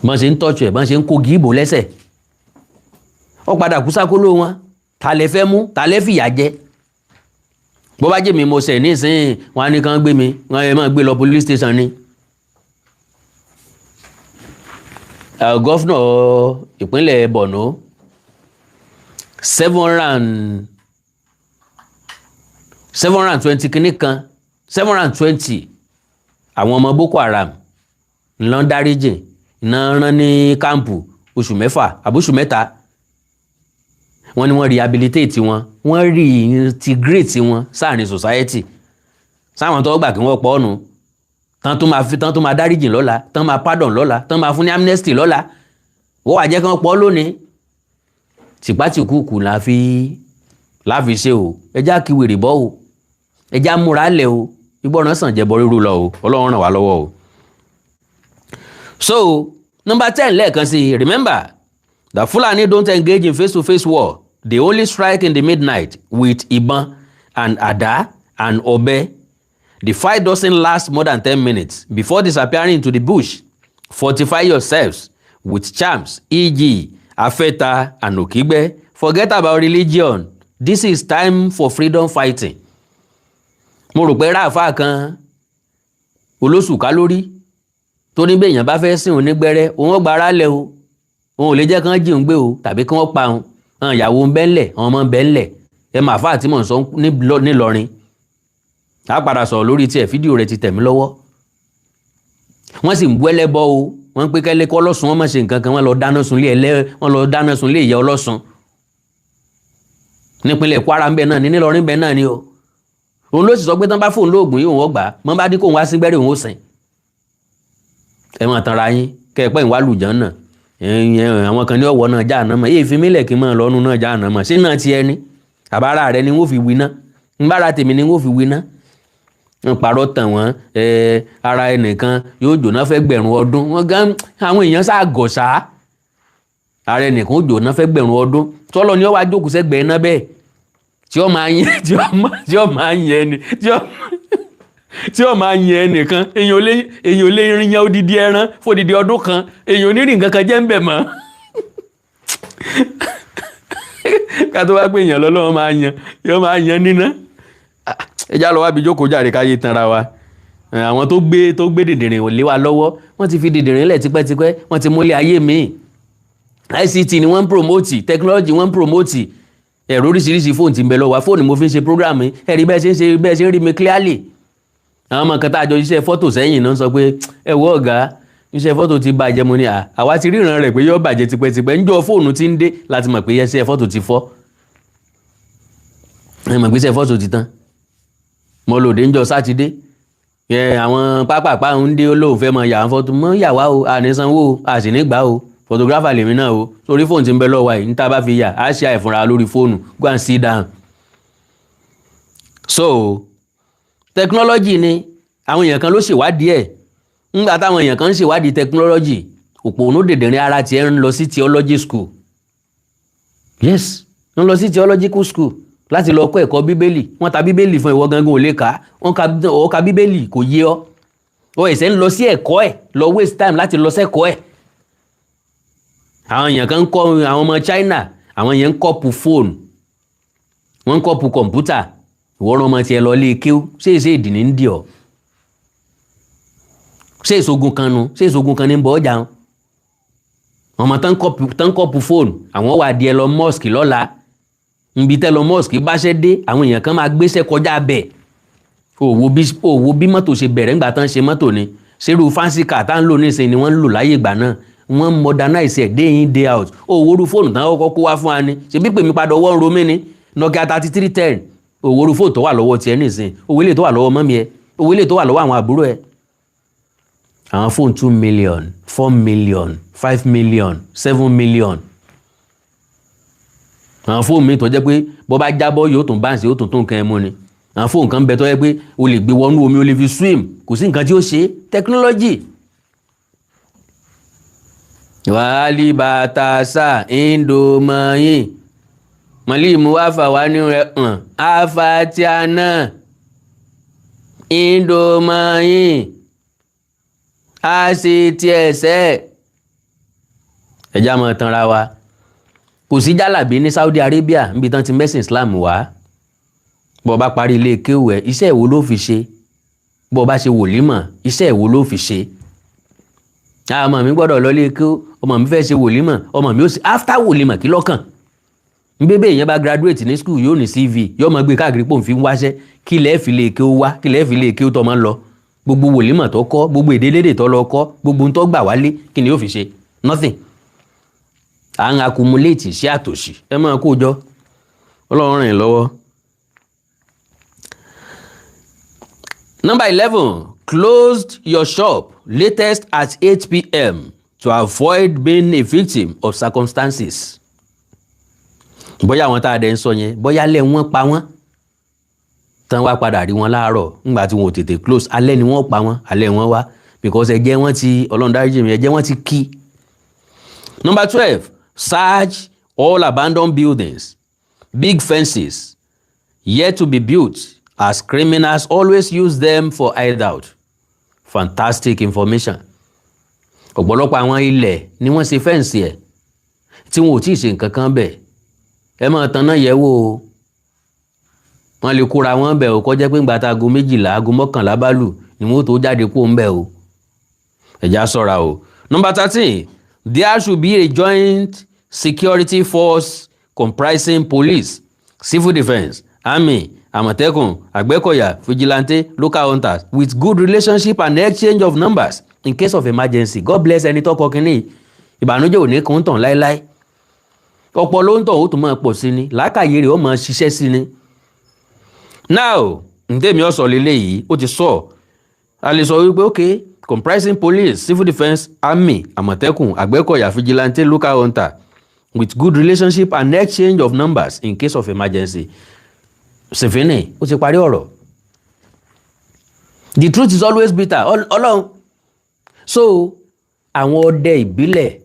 bọ́n ṣe ń tọ́jú ẹ̀, bọ́n ṣe ń kó gíìbò lẹ́sẹ̀. Ó padà kú sákóló wọn. Ta lẹ fẹ́ mú? Ta lẹ fìyà jẹ? Bó bá jẹ́ mi mo ṣẹ̀ nísìnyí, wọn á ní kàn gbé mi, wọn ẹ máa gbé lọ police station ni. Governor ìpínlẹ̀ Borno, 720 kìíní kan, 720 àwọn ọmọ Boko Haram ńlọ dáríjì iná rán ní kámpù oṣù 6 àbóṣù 3. Wọ́n ní wọ́n rehabilitate wọn, wọ́n reintegrate wọn sáàrin society. Sáwọn tó gbà kí wọ́n pọ̀ ọ̀nù tán tó máa fi tán tó máa dáríjì lọ́la, tán máa pardon lọ́la, tán máa fún ní amnesty lọ́la, wọ́n wà jẹ́ kí wọ́n pọ̀ lónìí. Tìpátìkúùkù la fi ṣe o. Ẹjá kí wèrè bọ́ o, ẹjá múra lẹ̀ o. Ìgbọràn sàn jẹbọ rírú lọ o. Ọlọ́run ràn wá lọ́wọ́ o. So number 10 lẹ́ẹ̀kan sí, remember the Fulani don't engage in face-to-face war. They only strike in the midnight with ìbọn and àdá and ọ̀bẹ. The fight doesn't last more than 10 minutes before disappearing into the bush. Fortify yourselves with charms, e.g. Afeta and Okigbe. Forget about religion. This is time for freedom fighting. Mo rò pé ráàfáà kan olóṣùká lórí tó ní bẹ́ẹ̀yàn bá fẹ́ sìn onígbẹ́rẹ́, òun ó gbára lẹ̀ o, òun ò lè jẹ́ kán jí òun gbé o tàbí kí wọ́n pa òun. Àwọn ìyàwó ń bẹ́ ńlẹ̀, àwọn ọmọ ń bẹ́ ńlẹ̀. Ẹ mà fáà tí mò ń sọ nílọrin, a padà sọ̀rọ̀ lórí tiẹ̀. Fídíò rẹ̀ ti tẹ̀ mí lọ́wọ́. Wọ́n sì ń bú ẹlẹ́bọ o. Wọ́n ń pé kẹ́lẹ́ kọ́ lọ́sùn, wọ́n má ṣe nǹkan kan. Wọ́n lọ dáná sun lé ẹlẹ́, wọ́n lọ dáná sun lé ìyá ọlọ́sùn nípínlẹ̀ Kwara ń bẹ náà ní, nílọrin bẹ náà ni o. Òun ló sì sọ pé tán bá fóun lóògùn yìí, òun ọgbà mọ́ bá dín kóun wá sí gbẹ́rẹ́, òun ó sìn. Ẹ máa tanra yín kẹ́ ẹ pẹ́ ìwà lùjọ́ náà. Àwọn kan ní ọ̀wọ́ náà já àná mọ́ èyí fi mílẹ̀ kí n máa lọ́nu náà já àná mọ́. Ṣé náà ti ẹni àbára rẹ ni wọ́n fi wí ná? Nbára tèmi ni wọ́n fi wí ná. Ń parọ́ tàn wọ́n. Ara ẹnìkan yóò jóná fẹ́ gbẹ̀rún ọdún. Wọ́n gan àwọn èèyàn sá gọ̀ sá. Ara ẹnìkan ó jóná fẹ́ gbẹ̀rún ọdún. Tọ́lọ ni ó wá jókòó sẹ́gbẹ̀ẹ́ náà bẹ́ẹ̀ tí ó máa yẹn, tí ó máa yẹn ni, tí ó máa yẹn ẹnìkan. Èèyàn ò lè rin yan odidi ẹran fódidi ọdún kan. Èèyàn ò ní rí nǹkan kan jẹ́ ń bẹ̀ mọ́. Ká tó wá pé èèyàn lọ́lọ́wọ́ máa yan, yóò máa yan níná. Ẹ já lọ wá bí jókòó jàre káyé tanra wa. Àwọn tó gbé dìndìnrín lé wa lọ́wọ́, wọ́n ti fi dìndìnrín lẹ̀ tipẹ́tipẹ́. Wọ́n ti múlẹ̀ ayé míì. ICT ni wọ́n ń promote, technology wọ́n ń promote. Ẹ̀rọ oríṣiríṣi fóònù ti ń bẹ lọ́wọ́. Fóònù mo fi ń ṣe program yìí. Ẹ̀rí bẹ́ẹ̀ ṣe ń ṣe, bẹ́ẹ̀ ṣe ń rí mi clearly. Àwọn ọmọ kan tá a jọ iṣẹ́ fọ́tò sẹ́yìn náà sọ pé, ẹ wo ọ̀gá, iṣẹ́ fọ́tò ti bàjẹ́. Mo ní à àwa ti ríran rẹ̀ pé yóò bàjẹ́ tipẹ́tipẹ́. Ńjọ́ fóònù ti ń dé láti mọ̀ pé iṣẹ́ fọ́tò ti fọ́. Ẹ mọ̀ pé iṣẹ́ fọ́tò ti tán. Mo lòdì ńjọ́ Sátidé, àwọn pápápá ń dé, olóhùn fẹ́ mọ yà fọ́tò mọ́ yà wá o, àní sanwó o, a sì ní gbà o. Photographer lèmi náà o. Sórí fóònù tí ń bẹ lọ́wọ́ yìí, níta bá fi yà á ṣe àìfúnra lórí fóònù. Go and sit down. So technology ni àwọn èèyàn kan ló ṣèwádìí ẹ̀. Ńgbà táwọn èèyàn kan ń ṣèwádìí technology, òpònú dèdèrè ara tiẹ̀ ń lọ sí theology school. Yes, ń lọ sí theological school láti lọ kọ́ ẹ̀kọ́ bíbélì. Wọ́n ta bíbélì fún ìwọ gangan ò lè kà á. Wọ́n ka, ọ ka bíbélì kò yé ọ. Ọ ẹ̀sẹ̀ ń lọ sí ẹ̀kọ́ ẹ̀, lọ waste time láti lọ sẹ́kọ̀ọ́ ẹ̀. Àwọn èèyàn kan ń kọ́ àwọn ọmọ China, àwọn èèyàn ń copy fóònù. Wọ́n ń copy kọ̀ǹpútà. Ìwọ́n rán ọmọ tiẹ̀ lọ lé kéw. Ṣé èsè ìdì ní ń dì ọ́? Ṣé èsogun kan nu? Ṣé èsogun kan ní ń bọ̀ ọjà wọn? Ọmọ tán copy fóònù, àwọn wà di Elon Musk lọ́la. Nbi tẹ́ Elon Musk báṣẹ́ dé, àwọn èèyàn kan máa gbéṣẹ́ kọjá bẹ̀. Òwò bí mọ́tò ṣe bẹ̀rẹ̀ ńgbà tán ṣe mọ́tò ni. Ṣerú fancy car tá ń lò nísìnyí ni wọ́n ń lò láyé ìgbà náà? Wọ́n modernize ẹ̀ day in, day out. Òwòrú fóònù tán kọ́kọ́ kó wá fún wa ni. Ṣebí pèmí padà ọwọ́ ń ro mí ni Nokia 3310. Òwòrú fóònù tó wà lọ́wọ́ tiẹ̀ nísìnyí, òwò ilé tó wà lọ́wọ́ mummy ẹ̀, òwò ilé tó wà lọ́wọ́ àwọn àbúrò ẹ̀, àwọn fóònù 2 million, 4 million, 5 million, 7 million, àwọn fóònù mi tó jẹ́ pé bọ́ bá jábọ́, yóò tún báǹsì, yóò tún tún nǹkan ẹ̀ mú ni. Àwọn fóònù kan bẹ tó jẹ́ pé o lè gbé wọnú omi, o lè fi swim, kò sí nǹkan tí ó ṣe. Technology. Wàhálì bàtàṣà indomayin mọ̀límù wàfà wà ní rẹ̀ hàn àfàtíànà indomayin àṣetìẹsẹ̀. Ẹ̀já mọ̀ tanra wa, kò sí jálàbí ní Saudi Arabia níbi tán ti mẹ́sìn Islam wá. Bó bá parí ilé kéwù ẹ̀, iṣẹ́ ìwo ló fi ṣe? Bó bá ṣe wòlímọ̀, iṣẹ́ ìwo ló fi ṣe? Ọmọ mi gbọ́dọ̀ lọ ilé kéwù, ọmọ mi fẹ́ ṣe wòlímọ̀, ọmọ mi ó sì after wòlímọ̀, kí lọ́kàn nbébè? Yẹn bá graduate ní school, yóò ní CV, yóò máa gbé káàkiri pò ń fi wáṣẹ́. Kí lẹ́ẹ̀ fi lè kéwù wá? Kí lẹ́ẹ̀ fi lè kéwù tó máa ń lọ? Gbogbo wòlímọ̀ tó kọ́, gbogbo èdè lédè tó lọ kọ́, gbogbo ń tó gbà wálé, kí ni yóò fi ṣe? Nothing. À ń accumulate sí àtòṣì. Ẹ máa kó jọ, Ọlọ́run ràn yín lọ́wọ́. Number 11, closed your shop latest at 8 p.m. to avoid being a victim of circumstances. Bóyá àwọn tá a dẹ̀ ń sọ yẹn, bóyá lẹ́ wọ́n pa wọ́n tán, wá padà rí wọn láàárọ̀ ńgbà tí wọn ò tètè close. Alẹ́ ni wọ́n pa wọ́n, alẹ́ wọn wá, because ẹ̀jẹ̀ wọn ti, Ọlọ́run dáríjì mi, ẹ̀jẹ̀ wọn ti kí. Number 12, search all abandoned buildings, big fences yet to be built, as criminals always use them for hideout. Fantastic information. Ọ̀pọ̀lọpọ̀ àwọn ilẹ̀ ni wọ́n ṣe fence ẹ̀ tí wọn ò tí ì ṣe nǹkan kan bẹ̀. Ẹ máa tanná yẹ̀ wò ó. Wọ́n lè kóra wọn bẹ̀ ó, kọjá pé ńgbà tá aago 12, aago 11 bá lù ni wọ́n tó jáde kó ń bẹ̀ o. Ẹ̀já ṣọ́ra o. Number 13, there should be a joint security force comprising police, civil defence, army, Àmọ̀tẹ́kùn, Àgbẹ̀kọ̀yà, vigilante, local hunters, with good relationship and exchange of numbers in case of emergency. God bless ẹni tó kọ kínní. Ìbànújẹ́ ò ní kún tàn láéláé. Ọ̀pọ̀ ló ń tọ̀, ó tún máa pọ̀ sí ni, làákàyè rẹ̀ ó máa ṣiṣẹ́ sí ni. Now, ǹdẹ́mi ọ̀sọ̀ lélẹ́yìí, ó ti sọ, a lè sọ wípé, okay, comprising police, civil defence, army, Àmọ̀tẹ́kùn, Àgbẹ̀kọ̀yà, vigilante, local hunter, with good relationship and exchange of numbers in case of emergency. Sèfínì ó ti parí ọ̀rọ̀. The truth is always bitter. Ọlọ́run. So àwọn ọdẹ ìbílẹ̀,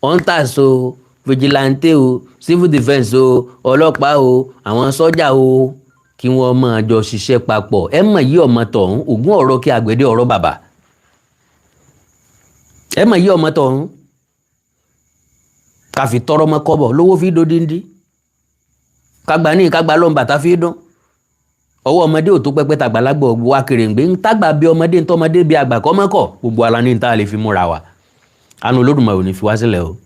hunters o, vigilante o, civil defence o, ọlọ́pàá o, àwọn sọ́jà o, kí wọ́n máa jọ ṣiṣẹ́ papọ̀. Ẹ mọ̀ yí ọmọ tọ̀hún ògún ọ̀rọ̀ kí àgbẹ̀dẹ ọ̀rọ̀ bàbà. Ẹ mọ̀ yí ọmọ tọ̀hún ká fi tọrọ mọ́ kọ́bọ̀ lówó fi dodindi, kágbá ní kágbá lọ́nba tá fi dún. Ọwọ́ ọmọdé ò tó pẹ́pẹ́, tàgbàlagbà wa kèrèǹgbè ń tágbà bí ọmọdé ń tọ́mọdé bí àgbà kọ́mọ́kọ̀. Gbogbo ala ní ta lè fi múra wa. Àánú Olódùmarè ò ní fi wá sílẹ̀ o.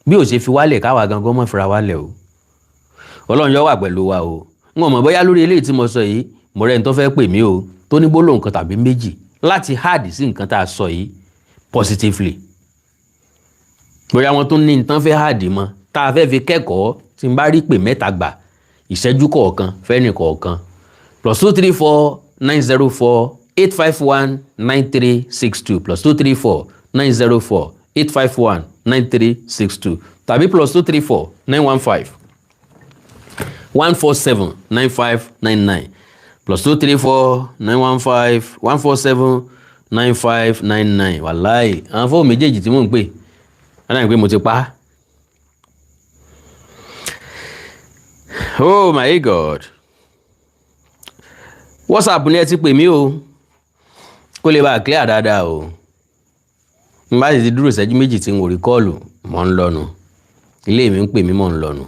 Bí ò ṣe fi wálẹ̀, káwa gangan mọ́ fira wálẹ̀ o. Ọlọ́run yóò wà pẹ̀lú wa o. N ò mọ̀ bóyá lórí eléyìí tí mo sọ yìí, mo rẹ́ni tó fẹ́ pè mí o, tó ní gbólóhùn kan tàbí méjì láti add sí nǹkan tá a sọ yìí positively. Bóyá wọn tún ní nǹkan fẹ́ add mọ́ tá a fẹ́ fi kẹ́kọ̀ọ́. Tí n bá rí pè mẹ́ta gbà, ìṣẹ́jú kọ̀ọ̀kan fẹ́ni kọ̀ọ̀kan: +234 904 851 9362, +234 904 851 9362, tàbí +234 915 147 9599, +234 915 147 9599. Wàláì, àwọn fóònù méjèèjì tí mò ń pè ẹ náà pé mo ti pa á. Oh my God, WhatsApp ni ẹ ti pè mí o, kó lè bá a clear dáadáa o. N bá sì ti dúró ìṣẹ́jú méjì tí n ò rí call, mò ń lọ́nu. Ilé mi ń pè mí, mò ń lọ́nu.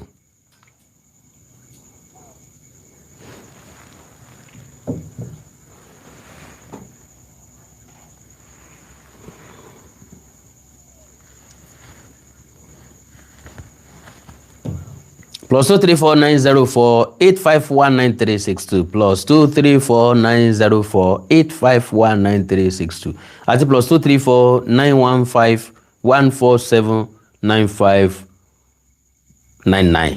+2349048519362, +2349048519362 àti +2349151479599.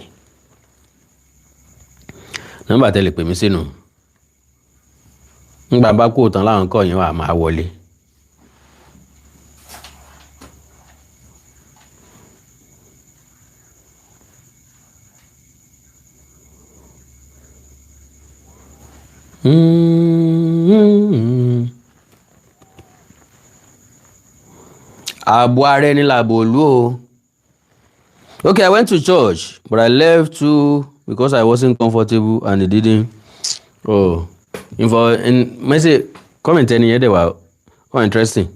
Nọ́mbà tẹ́lẹ̀ pè mí sínú. Ńgbà bá kú tán láwọn kọ́ yẹn wà máa wọlé. Ààbò ara ẹni làbò òlú o. Okay, I went to church, but I left too because I wasn't comfortable and it didn't. Oh, info in message comment ẹni yẹn dẹ̀ wá oh interesting.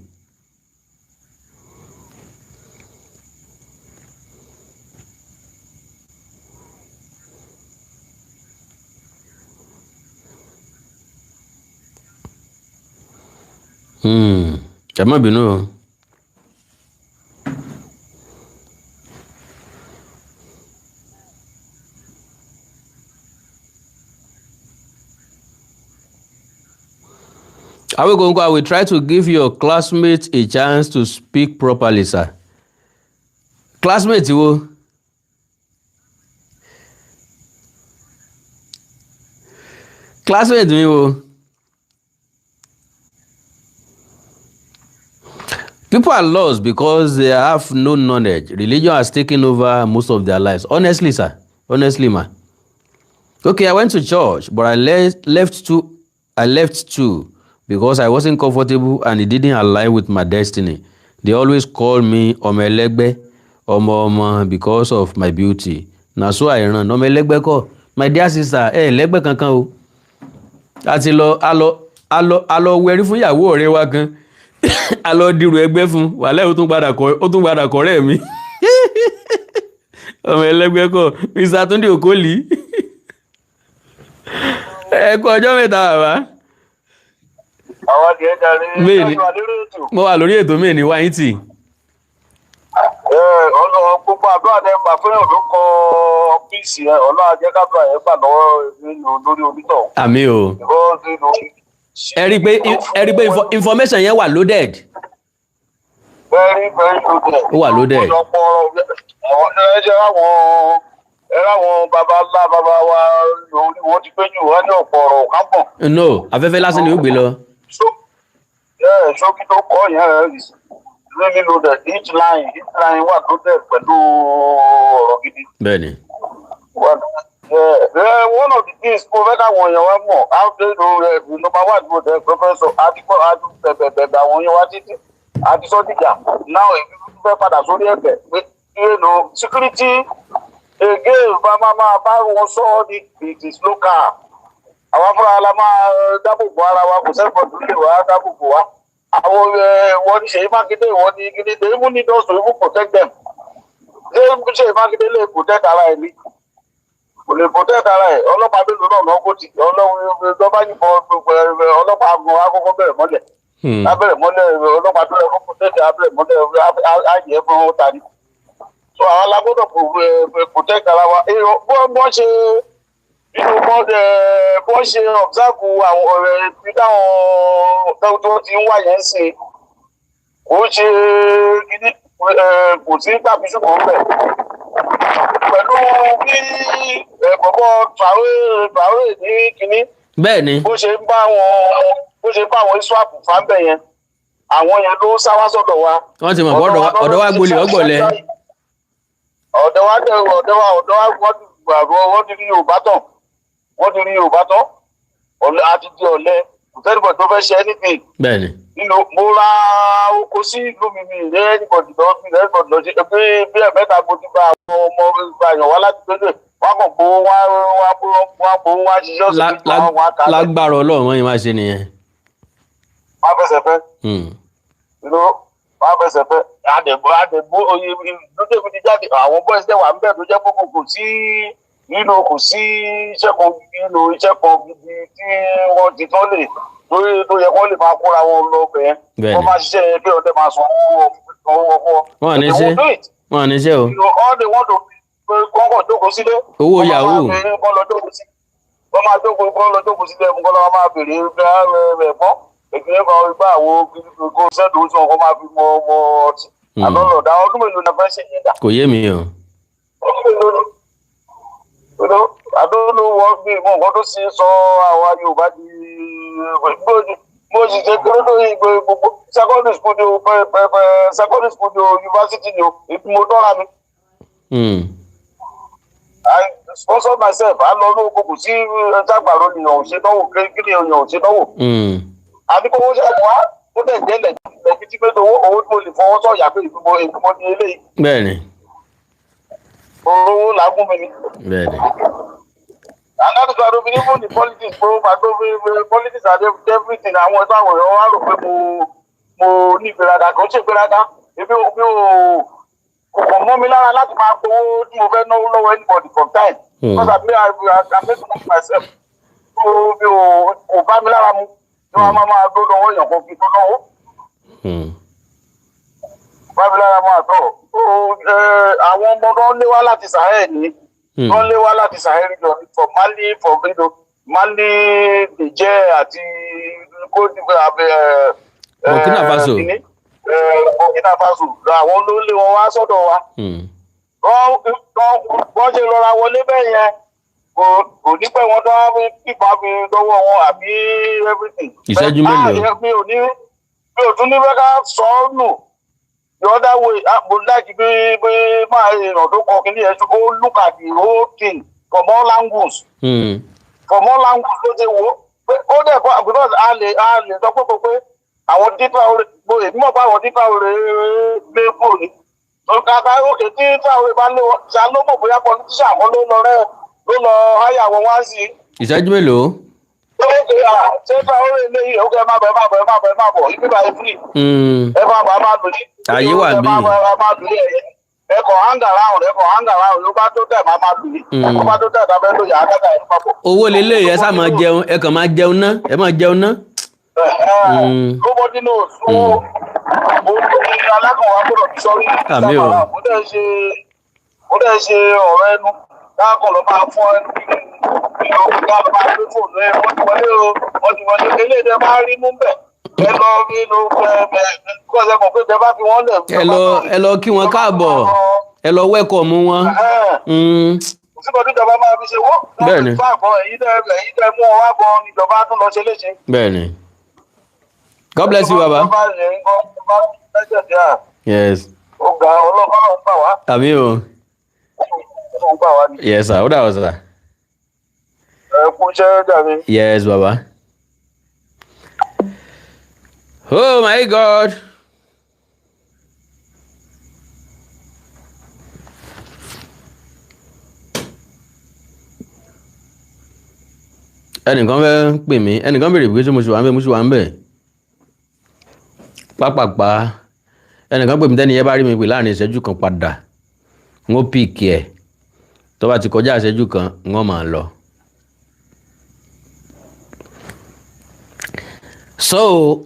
Ẹ má bínú o. Awikonko, I will try to give your classmates a chance to speak properly, sir. Classmate wo? Classmate mi wo? People are lost because they have no knowledge. Religion has taken over most of their lives. Honestly, sir. Honestly, ma. Okay, I went to church, but I left too. I left too because I wasn't comfortable and it didn't align with my destiny. They always call me ọmọ ẹlẹ́gbẹ́, ọmọ ọmọ because of my beauty. Na so I run. Ọmọ ẹlẹ́gbẹ́ kọ́. My dear sister, ẹ lẹ́gbẹ́ kankan o. A ti lọ, a lọ, a lọ, a lọ wẹrí fún ìyàwó ọ̀rẹ́ wa kan. A lọ dirò ẹgbẹ́ fún. Wàhálà, ó tún padà kọ̀rẹ́ mi. Ọmọ ẹlẹ́gbẹ́ kọ́. Mr. Tunde Okoli. Ẹ kú ọjọ́ mẹ́ta, bàbá. Àwọn adìẹ jàre. Bẹ́ẹ̀ni. Ṣé wà lórí ètò? Mo wà lórí ètò mi ní wáyé tì. Ẹ ọlọ́run, gbogbo àdúrà tẹ gbà fún ẹ̀ ló kọ ọ́fíìsì ẹ. Ọlọ́run ajẹ́kábà ẹ̀ gbà lọ́wọ́ nínú lórí onítọ̀. Àmín o. Because nínú. Ẹ rí i pé information yẹn wà loaded. Very, very loaded. Ó wà loaded. Ọ̀pọ̀lọpọ̀ àwọn ẹ jẹ́ àwọn ẹ ráwọn baba ńlá baba wa lórí wọn ti pé jù wọn ní ọ̀pọ̀ ọ̀rọ̀ kápọ̀. No, afẹ́fẹ́ lásán ni ó gbé lọ. Ṣókí tó kọ́ yẹn is really loaded. Each line wà loaded pẹ̀lú ọ̀rọ̀ gidi. Bẹ́ẹ̀ni. Well, yeah, one of the things mo fẹ́ káwọn èèyàn wa mọ̀, number one, mo tẹ professor adigun adu bẹ̀bẹ̀bẹ̀ àwọn èèyàn wa títí àti sọ́dìjà. Now èmi tún fẹ́ padà sórí ẹ̀bẹ̀ pé security again, bá máa máa bá wọn sọ ọ́ ní it is local. Àwa fúnra la máa dáàbò bo ara wa. Kò sẹ́fọ̀ tó lè wá dáàbò bò wá. Àwọn wọ́n ní Ṣèyí Mákindé, wọ́n ní kíní, they even need us to even protect them. Ṣé Ṣèyí Mákindé lè protect ara ẹ̀ ní? Kò lè protect ara ẹ̀. Ọlọ́pàá mélòó náà lọ́kọ́ ti ọlọ́run lọ́ba yìnbọn? Ọlọ́pàá gan akọ́kọ́ bẹ̀rẹ̀ mọ́lẹ̀ abẹ́rẹ́ mọ́lẹ̀. Ọlọ́pàá tó yẹ kó protect abẹ́rẹ́ mọ́lẹ̀ ayẹ fún ọ̀tá ni. So àwọn alágbọ́dọ̀ protect ara wa. Bọ́n ṣe nínú bọ́n ṣe observe àwọn ọ̀rẹ́ ibi táwọn tó ti ń wà yẹn sìn, kò ṣe kíní, kò sí tàbí ṣùgbọ́n bẹ̀ pẹ̀lú bí bọ̀bọ̀ Traoré Traoré ní kíní. Bẹ́ẹ̀ni. Bó ṣe ń bá wọn ISWAP fáńbẹ̀ yẹn, àwọn yẹn ló sá wá sọ́dọ̀ wa. Wọ́n ti mọ̀ pé ọ̀dọ̀ wa gbolè ọgbọ̀lẹ̀. Ọ̀dọ̀ wa dẹ̀ ọ̀dọ̀ wa wọ́n ti gbàgbọ́, wọ́n ti rí Yorùbá tán, wọ́n ti rí Yorùbá tán. Ọ̀lẹ àti di ọ̀lẹ, kò sẹ́nìbọ̀ tó fẹ́ ṣe anything. Bẹ́ẹ̀ni. Nínú mo ra oko sí ìlú mi, mi ìrẹ́ anybody lọ, mi ìrẹ́ anybody lọ ṣe bí bí ẹ̀mẹ́ta. Mo ti gba àwọn ọmọ gba èèyàn wá láti gbélé wọn kàn gbowó wá wá wá gbowó wá ṣiṣẹ́ ọ̀sẹ̀ méjì wọn wá kálẹ̀. Lágbára Ọlọ́run, wọ́n yìí máa ṣe nìyẹn. Wọ́n fẹsẹ̀ fẹ́ wọ́n fẹsẹ̀ fẹ́. Àdẹ̀bó àdẹ̀bó oye ìlú tèmi ti jáde, àwọn boys dẹ̀ wà ń bẹ̀ tó jẹ́ pé kò sí nínú, kò sí iṣẹ́ kan nínú iṣẹ́ kan gidi tí wọ́n ti tán lè lórí tó yẹ kó lè máa kóra wọn lọ bẹ́ẹ̀. Wọ́n máa ṣiṣẹ́ yẹn kí ọdẹ máa san owó owó. Wọ́n ní ṣe, wọ́n ní ṣe o. All they want to Pé kọ́kọ́ jókòó sílé. Owó Kọ́ máa yahoo. béèrè, kọ́ lọ jókòó sí, kọ́ máa jókòó, kọ́ lọ jókòó sílé kọ́ lọ máa béèrè ẹ̀fọ́ ìpínlẹ̀ kan gbà wo kó sẹ́dùn sọ kó máa fi mọ ọmọ ọtí. Àlọ́lọ́dà ọdún mélòó ni a fẹ́ ṣèyí dà? Kò yé mi o. Ọdún mélòó ni? I don't know what bí mo nǹkan tó ṣe sọ àwa Yorùbá di. Mo sì ṣe kéré lórí ìgbé gbogbo secondary school ni o, pẹ secondary school ni o, university ni o, èmi mo tọ́ra mi. I sponsor myself. A lọ ní oko, kò sí ẹ̀ẹ́dàgbàro nìyàn ò ṣe dánwò, kí ni èèyàn ò ṣe dánwò. Àbí kó wọ́n ṣe wá ó dẹ̀ jẹ́ lẹ́bi tí pé owó owó tí mo lè fọwọ́ sọ̀yà pé ìgbìmọ̀ ní eléyìí. Owó làágùn mi ni. And that is why I don't believe in the politics, bro. I don't believe in politics and everything. Àwọn ẹgbẹ́ àwọn èèyàn wá rò pé mo ní ìgbéraga, kò ń ṣe ìgbéraga. Ebi ò mi ò kò kàn mọ́ mi lára láti máa gbowó tí mo fẹ́ náwó lọ́wọ́ anybody from time. Because I mean, I make money myself. So mi ò kò bá mi lára mu. Ní wọ́n máa gbó lọ́wọ́ èèyàn kan kí n tó náwó. Bá mi lára mu àtọ̀. So àwọn ọmọ tó ń lé wá láti Sahel ní. Wọ́n lé wá láti Sahel region, for Mali, for Mali, Niger àti Cote d'Ivoire, Burkina Faso. Guinea, Burkina Faso, àwọn ló lé wọn wá sọ́dọ̀ wa. Wọ́n ṣe lọ́ra wọlé bẹ́ẹ̀ yẹn, kò ní pẹ́ wọn tó wá fi kíkọ́ fi dọ́wọ́ wọn àbí everything. Ìṣẹ́jú mélòó? Ah, mi ò tún ní fẹ́ ká sọ ọ́ nù the other way. Ah, mo like bí máa èèyàn tó kọ kí ni ẹ, ó look at the whole thing from all angles. From all angles ló ṣe wò ó pé ó dẹ̀ kọ́, because a lè sọ pé àwọn dípà orí mo èmi mọ̀ pé àwọn dípà orí gbé kúrò ní. Kàkà òkè tí dípà orí bá lé wọn ṣá ló mọ̀ bóyá politician kan ló lọ rẹ́ ló lọ háyà wọn wá sí i. Ìṣẹ́jú mélòó? Ókè à, ṣé dípà orí eléyìí, ókè, ẹ má bọ̀, ẹ má bọ̀, ẹ má bọ̀, ẹ má bọ̀, ibi báyìí free. Ẹ má bọ̀, ẹ má lò ní. Àyè wà Ẹ má níbí. bọ̀, ẹ má lò ní. Ẹ kọ̀ hang around, ẹ kọ̀ hang around, ló bá tó tẹ̀ má má lò ní. Ẹ bá tó tẹ̀ tàbẹ́ ló yà á dàgbà ẹ̀ papọ̀. Owó lélẹ̀, ẹ sá máa jẹun, ẹ kàn máa jẹun ná, ẹ máa jẹun ná. Nobody knows. So mo ní alákànwá gbọ́dọ̀ fi sọ́rí. Àmín o. Mo dẹ̀ ṣe ọ̀rọ̀ ẹnu káàkàn lọ máa fọ́ ẹnu ìlú ká lọ máa gbé fóònù ẹ, wọ́n ti wọlé o, wọ́n ti wọlé, eléyìí tẹ bá rí mú bẹ̀, ẹ lọ nínú ẹ ẹ kọ́ ẹ mọ̀ pé tẹ bá fi wọ́n lẹ̀. Ẹ lọ kí wọn káàbọ̀, ẹ lọ welcome wọn. Síbò tí ìjọba máa fi ṣe wọ́n. Bẹ́ẹ̀ni. Fún àbọ̀ èyí tẹ mú ọ wá gan níjọba tún lọ ṣe léṣe. Bẹ́ẹ̀ni. God bless you, baba. Ìjọba yẹn ń gbọ́ ìjọba lẹ́jẹ̀ díẹ̀. Yes. Ó ga, ọlọ́pàá ń gbà wá. Àmín o. Ọlọ́run gbà wá ní. Yes sir, ó dà wọ́n sir. Ẹ kú iṣẹ́ jàre. Yes, baba. Oh my God. Ẹnìkan fẹ́ pè mí, ẹnìkan béèrè pé ṣé mo ṣì wà ń bẹ̀, mo ṣì wà ń bẹ̀. Pápápá, ẹnìkan pè mí, tẹ́ni yẹn bá rí mi pè láàrin ìṣẹ́jú kan padà, n ó pick ẹ̀. Tó bá ti kọjá ìṣẹ́jú kan, n ó máa lọ. So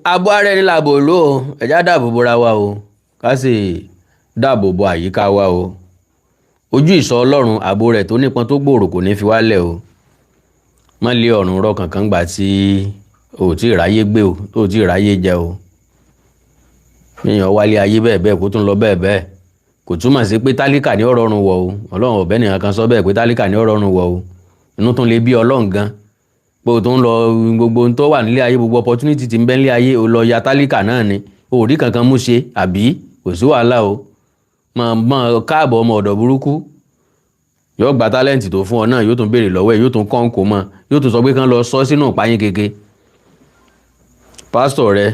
abo ara ẹni làbò lò ó, ẹ̀já dáàbò bora wa o, ká sì dáàbò bo àyíká wa o. Ojú ìṣọ́ Ọlọ́run, ààbò rẹ̀ tó nípọn tó gbòòrò kò ní fi wálẹ̀ o. Má lé ọ̀run rọ kankan gbà tí o ò tí ì ráyé gbé o, tó o tí ì ráyé jẹ o. Míyàn wálé ayé bẹ́ẹ̀ bẹ́ẹ̀ kó tún lọ bẹ́ẹ̀ bẹ́ẹ̀, kò túmọ̀ sí pé tálíkà ní ọ̀rọ̀run wọ̀ o. Ọlọ́run ọ̀bẹ nìkan kan sọ bẹ́ẹ̀ pé tálíkà ní ọ̀rọ̀run wọ̀ o. Inú tún lè bí Ọlọ́run gan pé o tó ń lọ, gbogbo ohun tó wà nílé ayé, gbogbo opportunity tí ń bẹ nílé ayé, o lọ ya tálíkà náà ni, o ò rí kankan mú ṣe àbí? Kò sí wàhálà o, mọ̀ mọ̀ káàbọ̀. Ọmọ ọ̀dọ̀ burúkú yóò gba talent tó fún ọ náà, yóò tún béèrè lọ́wọ́ ẹ̀, yóò tún kọ́ ń kó mọ́, yóò tún sọ pé kán lọ sọ sínú ìpayín keke. Pásítọ̀ rẹ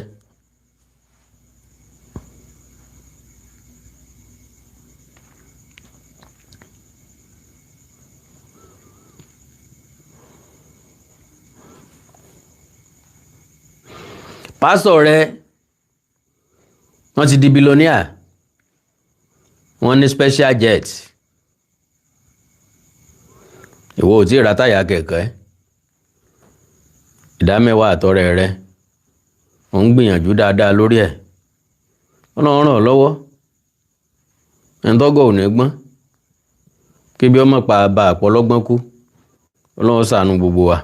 pásítọ̀ rẹ wọ́n ti di billionaire, wọ́n ní special jet, ìwọ ò tí ì ra táyà kẹ̀kẹ́. Ìdá mẹ́wàá àtọrẹ rẹ, ò ń gbìyànjú dáadáa lórí ẹ̀, Ọlọ́run ràn ọ́ lọ́wọ́. Ẹni tọ́gọ̀ ò ní gbọ́n. Kébi ọmọ pa bá àpọ̀lọ́gbọ́n kú. Ọlọ́run ṣàánú gbogbo wa.